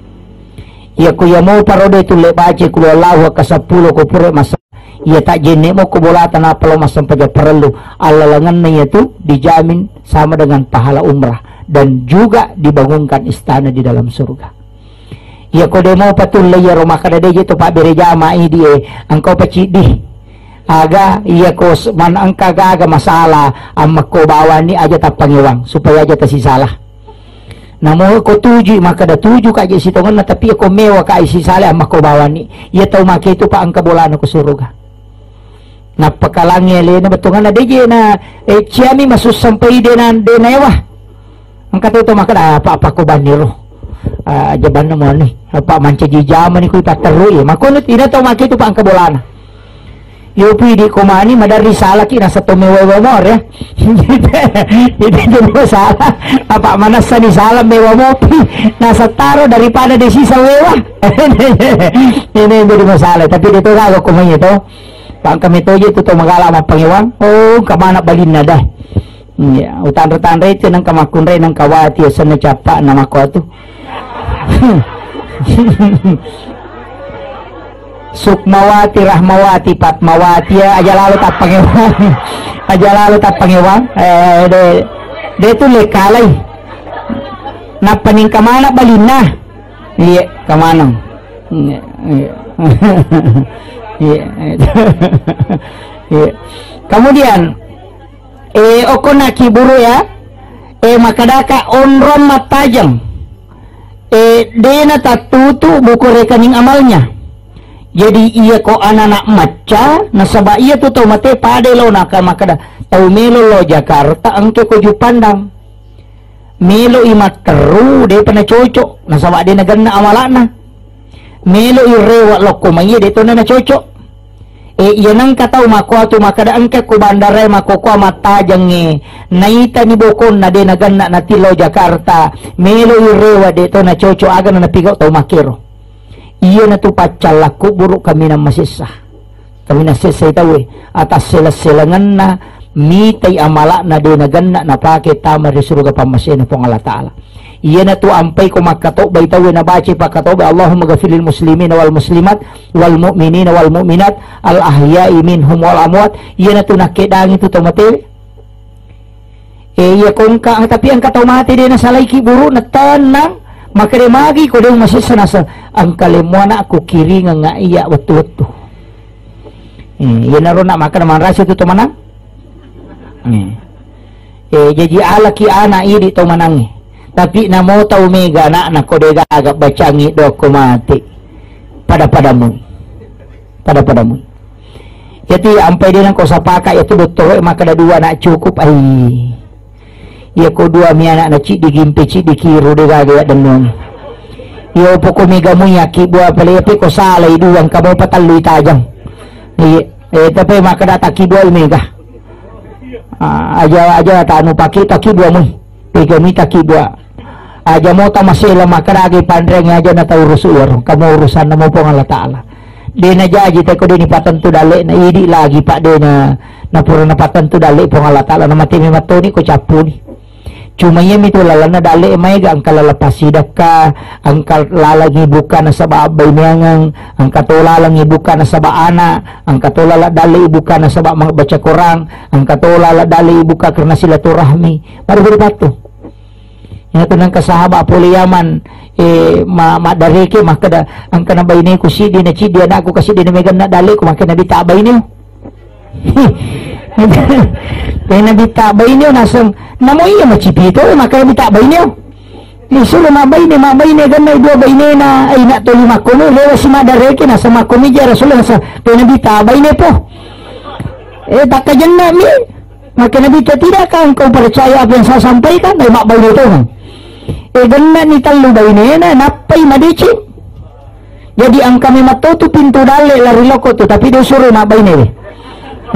Iya ko iya mopa ro de tulle baca kul huwallahu ka seppulo ko pura masa. Iya tajjenne mo ko bolata nappa lao massempajang parellu. Allalengenna iyatu dijamin sama dengan pahala umrah dan juga dibangunkan istana di dalam surga. Iya ko de mopa tulle iyaro makkeda de je to pabbere jama idi e, engka upa ciddi. Aga iya ko s-, man engka gaga masalah, ammakko bawanni aja tappangewang supaya aja tasisalah. Namo ko tuju makkeda tuju ka je sitongenna, tapi ko mewa ka sisale ammakko bawanni. Iya tau make itu pa engka bolana ko suruga. Nappakalangi alena bettuanna de je na, eh, ciami masussang pai de na, de na ewa. Engka to, to makkeda, "Ah, apa, apa ko banni ro? Ah, aja banna mo ni. Apa mancaji jamani ko ipatterru iya." Makkono ina to make itu pa engka bolana. Yo pidi ko mani maderri salaki nasa to mewa-ewa mor ya. Itu jadi masalah. Apa manassa ni salah mewa mopi. Nasa taro daripada de sisa wewa. Ini yang jadi masalah. Tapi de to gaga ko mani to. Pangka metoje tu to magala mappangewang. Oh, kamana balinna dah. Iya, utanre-tanre itu nang kamakkunre nang kawati asenna cappa nama ko tu. Sukmawati, Rahmawati, Patmawati, ya, aja lalo tappangewang. Aja lalo tappangewang. Eh, de, de tu lekalai. Nappa ning kamana balinna. Iya, kamaneng. Iya, iya. Iya, iya. Iya. Kemudian, eh, okona kiburu ya, eh, makkedaka onrong mattajeng. Eh, dena tattutu buku rekening amalnya. Jadi iya ko anak-anak macca, nasaba iya tu tau mate pada lo naka makkeda, "Tau melo lo Jakarta, engke ko Jupandang." Meloi matteru, depa nacocok, nasaba de nagenna amala'na. Meloi rewa lokko maiye, de tona nacocok. E, iya nengka tau makkuatu makkeda engka ko bandarae makkokkoe mattajengnge, naitani bokonna de nagenna natillau Jakarta, meloi rewa, de tona cocok, aga na napigau tau makkero. Iyanatu paccalla kuburu kaminang masessa. Kaminang sessai tauwe, atassela-selangenna mitai amala'na de nagenna napake tama ri suruga pammasena Puang Allah Ta'ala. Iyanatu ampai ko makkatobbai tauwe nabacai pakkatobbai, "Allahumma ghafirlil muslimina wal muslimat wal mu'minina wal mu'minat al ahya'i minhum wal amwat." Iyanatu nakkedangi tu tau matewe. Eh, iya ko engka, tapi engka tau mate de nasalaiki burukna, tenang. Makkeda magi ko de masessa nasa, engka lemmu anakku kiringeng iya wettu-wettu. Eh, iyanaro nak makkeda manrasa tu to manang. Eh. Eh, jaji alaki anak idi to manangnge. Tapi namo tau mega anakna ko de gaga bacangi do ko mate. Pada-padamu. Pada-padamu. Iyatu ampai de nengka usapaka, iyatu dottoroe makkeda dua nak cukup, ai. Iya ko dua mi anak na ciddi gimpe ciddi kiru de gaga ya dennong. Iya poko mega mui aki bua pale, tapi ko salai dua engka mo patallu itajang. Iya, eh, tapi makkeda taki dua mega. Ah, aja, aja tanu pake taki dua mui. Pega mita ki dua. Aja mota masela makkeda aga panreang aja na tau urusu iyaro. Kamu urusanna mo Puang Allah Ta'ala. De najaji teko de ni patentu dalle'na, idi lagi pa de na, napura na patentu dalle Puang Allah Ta'ala, na mate memang toni ko cappuni. Cuma iya mitu lalanna dalle maega, engka laleng passidakka, engka lalangi buka nasaba abbaineangeng, engka to lalangi buka nasaba anak, engka to lalang dalle buka nasaba ma-, baca Quran, engka to lalang dalle buka karena silaturahmi. Baru beri patu. Iya tu nengka sahabat pole Yaman, eh, ma-, maddareke makkeda, engka na baineku siddi na ciddi anakku ka siddi na meganna dalleku, makkeda Nabi, "Tak baineu." Eh, Nabi, "Tak baineu," naseng, namo iya macipito, makkeda Nabi, "Tak baineu." Ni suro mabbaine, mabbaine ganna dua bainena, eh, nak toli makkono, lewa si maddareke, naseng makkomi ja Rasulullah, naseng, "Pe Nabi, tak baine po." Eh, takkajenna mi. Maka Nabi, "Tidakkah engkau percaya apa yang saya sampaikan?" Dai mabbaine to. Eh, genna ni tellu bainena, nappai madeceng. Jadi engka memang to tu pintu dalle lari loko tu, tapi de suro mabbaine.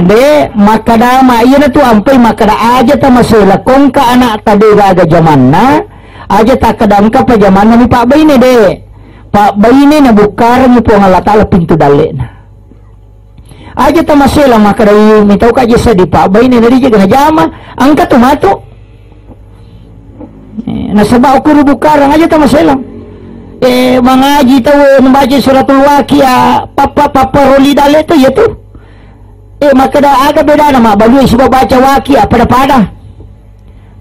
De, makkeda ma, iyana tu ampai makkeda aja ta masela kongka anak ta de gaga jamanna, aja takkeda engka pa jamanna mi pabbaine de. Pabbaine na bukkarengi Puang Allah Ta'ala pintu dallena. Aja tamasela makkeda, "Ih, mitau ka jessa di pabbaine na rije gana jama, engka tu matu." Eh, Nasaba ukkuru bukarang aja tamaselang. Eh, mangaji tau, eh, membaca suratul Waqiah, pappa-, papparoli dalle tu, iya tu. Eh, makkeda aga bedana mabbalu sibawa baca Waqiah, pada-pada.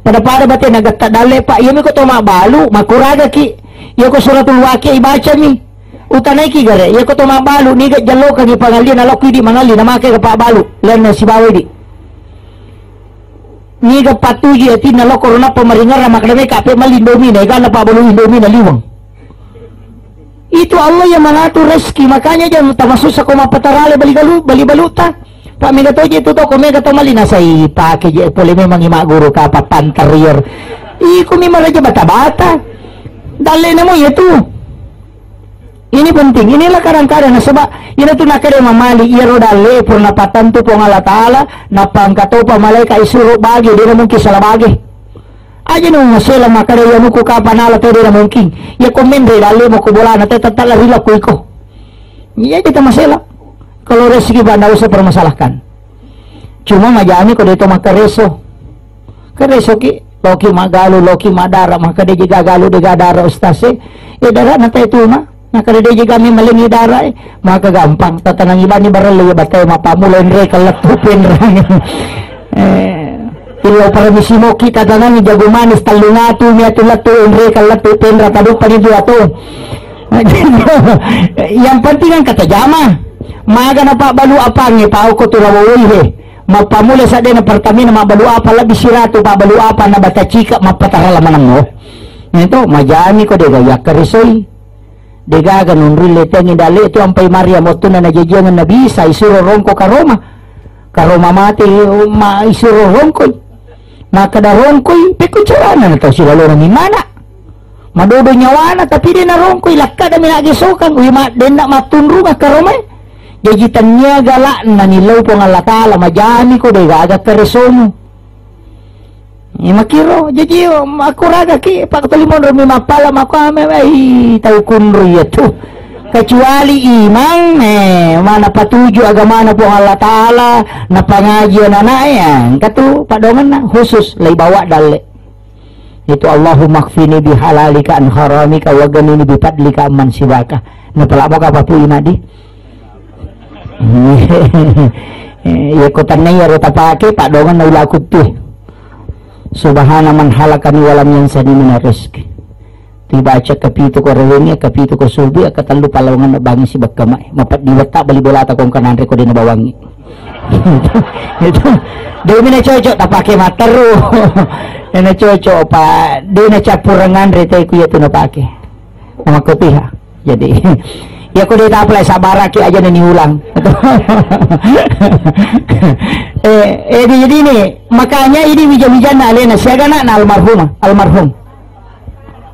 Pada-pada bate nagatta dalle, Pak. Iya mi ko to mabbalu, makuragaki. Iya ko suratul Waqiah ibacami. Utanaiki gare, iya ko to mabbalu, niga jallokangi pangalli, nalokku idi mangalli, namake ga pabbalu, lainna sibawa idi. Niga patuju atinna lokko ro nappa maringerra makkeda meka pe malli Indomie na, egana pabbalu Indomie na liweng. Itu Allah yang mengatur rezeki, makanya jangan tamasussa ko mappatarale bali galu-, bali baluta. Pak mega toje itu toko mega to malli nasai pake je pole memang ima guru kapa panterier. Iku mi maraja bata-bata. Dalle namo itu. Ini penting, inilah kadang-kadang nasaba iyana tu nakkeda mamali iyaro dalle purna pattentu Puang Allah Taala, nappa engka topa malaika isuro bage, dena mungkin salah bage. Aja nu masela makkeda iya nuku kapan ala te dena mungkin. Iya ko menre dalle mo ko bolana te tetta lari la ko iko. Iya kita masela. Kalau rezeki ba ndak usah permasalahkan. Cuma majami ko de to makkareso. Kareso ki, loki magalu, loki madara, makkeda de je gagalu de gadara ustaz e. E dara na te tuma. Makkeda de je gami malengi dara e. Maka gampang tatanangi bani barelle ya batai mapamula enre kallettu penrang. Eh, ilo permisi moki tatanangi jago manis tellung atu mi atu lettu enre kallettu penra tadupani dua to. Yang penting kan kata jama. Maga na pabbalu apangnge pau ko tu rawoi he. Mappamula saddena Pertamina mabbalu apa lebbi siratu pabbalu apa na bata cika mappatara lamanammo. Itu majami ko dega yakkaresoi. Degaga nunrui letengi dalle tu ampai Maria mottuna najajiangan Nabi Isa isuro rongko karoma. Karoma mate ma isuro rongkoi. Makkeda rongkoi pekko carana na tau silalona mi mana. Madodo nyawana, tapi de narongkoi, lakkada mi naggesokang, wi ma-, denna mattunrunga karomae. Jaji tannia galakna ni lao Puang Allah Taala, majami ko de gaga karesomu. Iya makkiro, jaji, o, makkuraga ki, Pak Toli monro mi mappala makkuame, ai, tau kunru iya tu. Kecuali imang, eh, mana patuju agamana Puang Allah Taala, napangaji anak-anak, ya, engka tu padongenna khusus, lai bawa dalle. Itu, "Allahumma kfini bihalalika an haramika wa ghanini bifadlika amman siwaka." Napalabaka apa pu inadi? Iya ko tannai ero tapake, padongenna ulaku tu. Subhana man halakani walam yansani minar rizki. Tibaca kapitu ko rewengi, kapitu ko subuh, katellu palawangenna bangi sibakka mae. Mapeddi wetta bali bolata kongka nanre ko dena bawangi. Itu, de mina cocok tapake matteru. Dena cocok, Pak. Dena cappureng anre te ku iya tu napake. Nama kopiha. Jadi, ya ko de tapalai sabaraki aja nani ulang. Eh, eh, jadi ini, makanya ini wija-wijanna alena siaga na almarhumah, almarhum.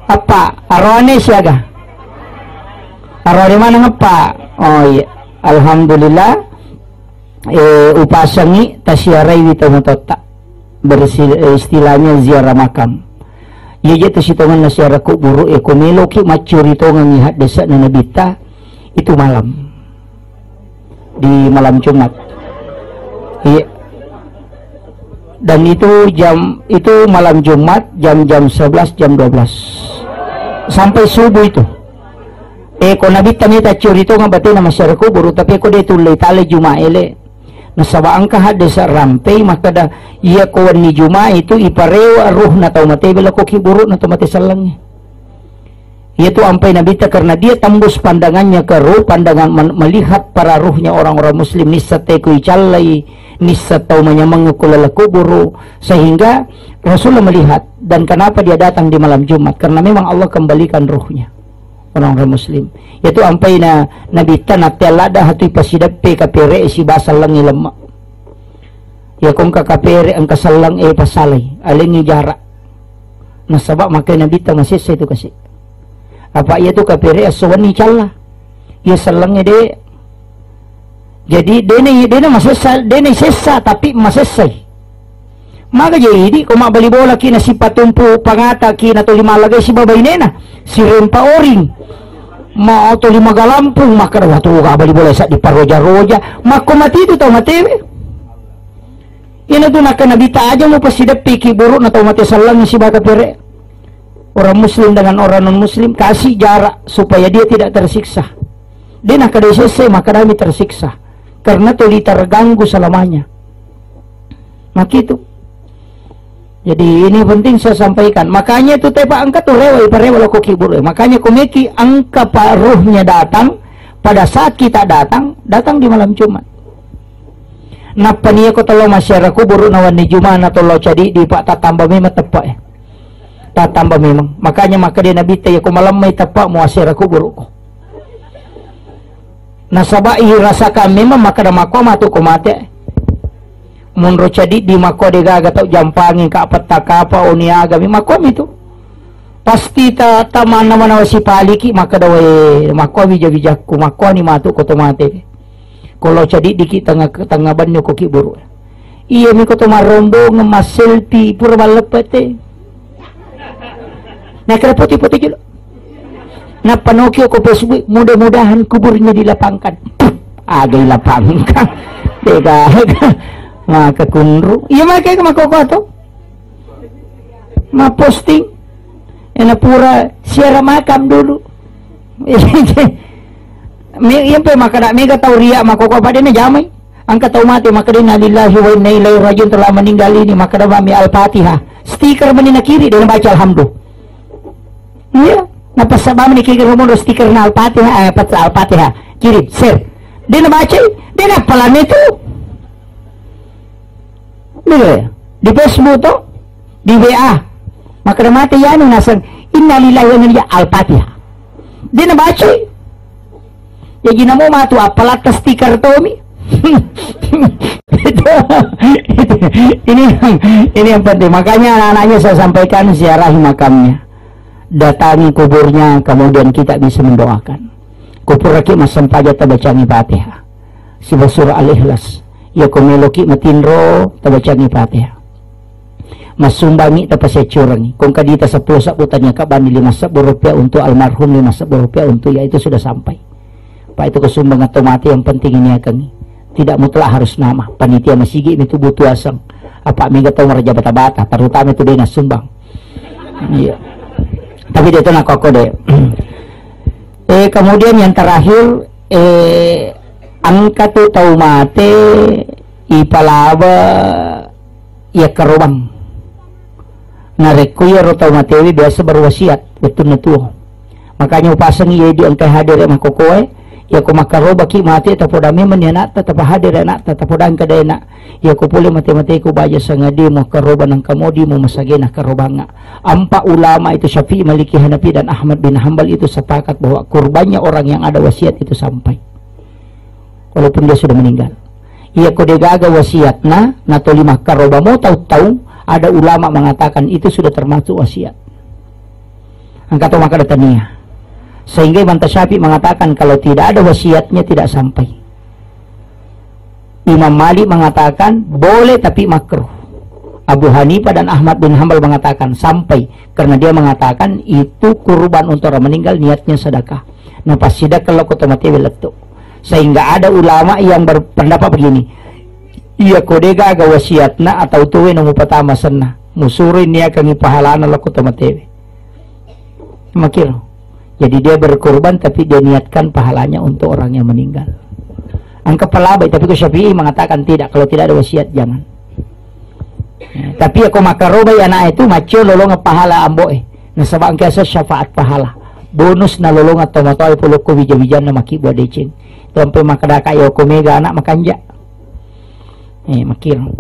Eppa, aroane siaga? Aroane maneng eppa? Oh iya. Alhamdulillah, eh, upasengi tasiaraiwi tomatoatta. Bersi-, eh, istilahnya ziarah makam. Iya je tu sitongenna siarah kuburu, eh, ko meloki maccuri tongengi haddese'na nabitta, itu malam. Di malam Jumat. Iya. Dan itu jam, itu malam Jumat jam, jam sebelas, jam dua belas. Sampai subuh itu. Eh, ko nabitta mita curi tonga batena masyarakat kuburu, tapi ko de tulle tale Jumat ele. Nasaba engka haddesa rampei makkeda, iya ko wenni Jumat itu iparewa ruhna tau mate bela ko kiburukna tau mate sellengnge. Iyatu ampai Nabitta karena dia tembus pandangannya ke ruh, pandangan men-, melihat para ruhnya orang-orang muslim, nissa teko icallai, nissa tau manyameng ku laleng kuburu, sehingga Rasulullah melihat. Dan kenapa dia datang di malam Jumat? Karena memang Allah kembalikan ruhnya orang-orang muslim. Iyatu ampai na Nabitta natte ladda hatu ipasideppe kapere siba sellengngi lemma. Iya ko engka kapere engka selleng e pasalai, alengngi jarak. Nasaba makkeda Nabitta masessa itu kasi. Apa iya tu kapere esso wenni calla. Iya sellengnge de. Jadi dene, dene masessa, dene sessa tapi masessai. Maka je idi ko mabbali bola ki nasipatumpu pangata ki natoli mallagai siba bainena. Sirempa oring. Ma toli magalampung makkeda watu ga bali bola saddi paroja-roja. Makko mati itu tau matewe. Iyana tu nakkeda Nabitta aja mupasideppi kiburukna tau mate sellengnge siba kapere. orang muslim dengan orang non muslim, kasih jarak supaya dia tidak tersiksa. Dia nak kada sese, maka kami tersiksa karena tuli terganggu selamanya. Maka itu. Jadi ini penting saya sampaikan. Makanya itu tepa engka tu rewa, iparewa loko kibur. Makanya komeki engka pak ruhnya datang pada saat kita datang, datang di malam Jumat. Nappa nia ko tolo masyarakat kubur nawanni Jumat na tolo cadi di pak tatamba memang tepak ya. Tatamba memang. Makanya maka dia Nabi te ya ko malam mai tepak mu asyarakat kubur ko. Nasaba irasakan memang makkeda makko matu ko mate. Monro cadi di makko de gaga tau jampangi ka petta kapa oni agami makko mitu. Pasti ta tamanna manawa sipaliki makkeda wae makko bija-bijakku makko ni matu ko to mate. Ko lo cadi diki tengah tengah banyu ko kiburu. Iya mi ko to marombong masselfie pura balleppete. Nah, kira putih-putih julu. Nappa nokio ko Facebook, mudah-mudahan kuburnya dilapangkan. Puh, aga ilapangkan. Tega, tega. Maka kunru. Iya, maka ke makoko to. Ma posting. Ena pura siara makam dulu. Me, iya pe maka dak mega tau ria makoko pada na jamai. Angka tau mate, maka dia, "Innalillahi wa inna ilaihi rajiun," telah meninggal ini, maka dia mami Al-Fatihah. Stiker meni na kiri, dia baca Alhamdulillah. Iya, na passabamni kiri romono stiker na Al-Fatihah, eh, pas Al-Fatihah. Kirim, share. Dia na baca, dia na pelane tu. Dia di Facebook tu, di W A. Maka dia mate ya, anu nasang, "Innalillahi wa inna ilaihi," Al-Fatihah. Dia na baca. Jaji namo matu appalatta stiker tomi. Itu, itu, ini yang, ini yang penting. Makanya anak-anaknya saya sampaikan ziarahi makamnya. Datangi kuburnya, kemudian kita bisa mendoakan. Kupuraki massempajang tabacangi Fatihah. Siba surah Al-Ikhlas. Ya ko meloki matinro tabacangi Fatihah. Massumbangi tapaseccurangi. Kong kadita seppulo sabbu tania kabani lima sabbu rupiah untuk almarhum, lima sabbu rupiah untuk ya itu sudah sampai. Pak itu kesumbang atau mati yang penting ini akan tidak mutlak harus nama. Panitia masigi itu butuh asang. Apa mega tau maraja bata-bata, terutama itu dia sumbang. Iya. Tapi dia itu nak kode. Eh, kemudian yang terakhir, eh, angka tu tau mate ipalaba iya karobang. Narekko iyaro tau matewe biasa berwasiat wettunna tuo. Makanya upasengi iya di engkai hadere makkokoe, iya ko makkarobaki mate tapoda memang ni anakta, tapahadere anakta, tapoda engka daena. Iya ko pole mate-mateku baja sangadi makkaroba nangka modi mu masagena karobanga. Empat ulama itu Syafi'i, Maliki, Hanafi dan Ahmad bin Hambal itu sepakat bahwa kurbannya orang yang ada wasiat itu sampai. Walaupun dia sudah meninggal. Iya ko degaga wasiatna, na toli makkaroba mo tau-tau, ada ulama mengatakan itu sudah termasuk wasiat. Angka to maka tania. Sehingga Imam Tasyafi mengatakan kalau tidak ada wasiatnya tidak sampai. Imam Malik mengatakan boleh tapi makruh. Abu Hanifah dan Ahmad bin Hambal mengatakan sampai karena dia mengatakan itu kurban untuk orang meninggal niatnya sedekah. Nah, pas sedekah lo kota mati belettu. Sehingga ada ulama yang berpendapat begini, iya ko degaga wasiatna atau tuwe no mupatama senna, musuroi niakangi pahalana lo kota matewe. Makiro. Jadi dia berkorban tapi dia niatkan pahalanya untuk orang yang meninggal. Angka palabai, tapi ko Syafi'i mengatakan tidak, kalau tidak ada wasiat jangan. Ya, tapi ya ko makarobai anak itu macio lolong pahala ambo eh. Nasaba angka asa syafaat pahala. Bonus na lolong atau matoi polokko wija-wijanna maki buat deceng. Itu sampai makadaka ya ko mega anak makanja. Eh, makiro.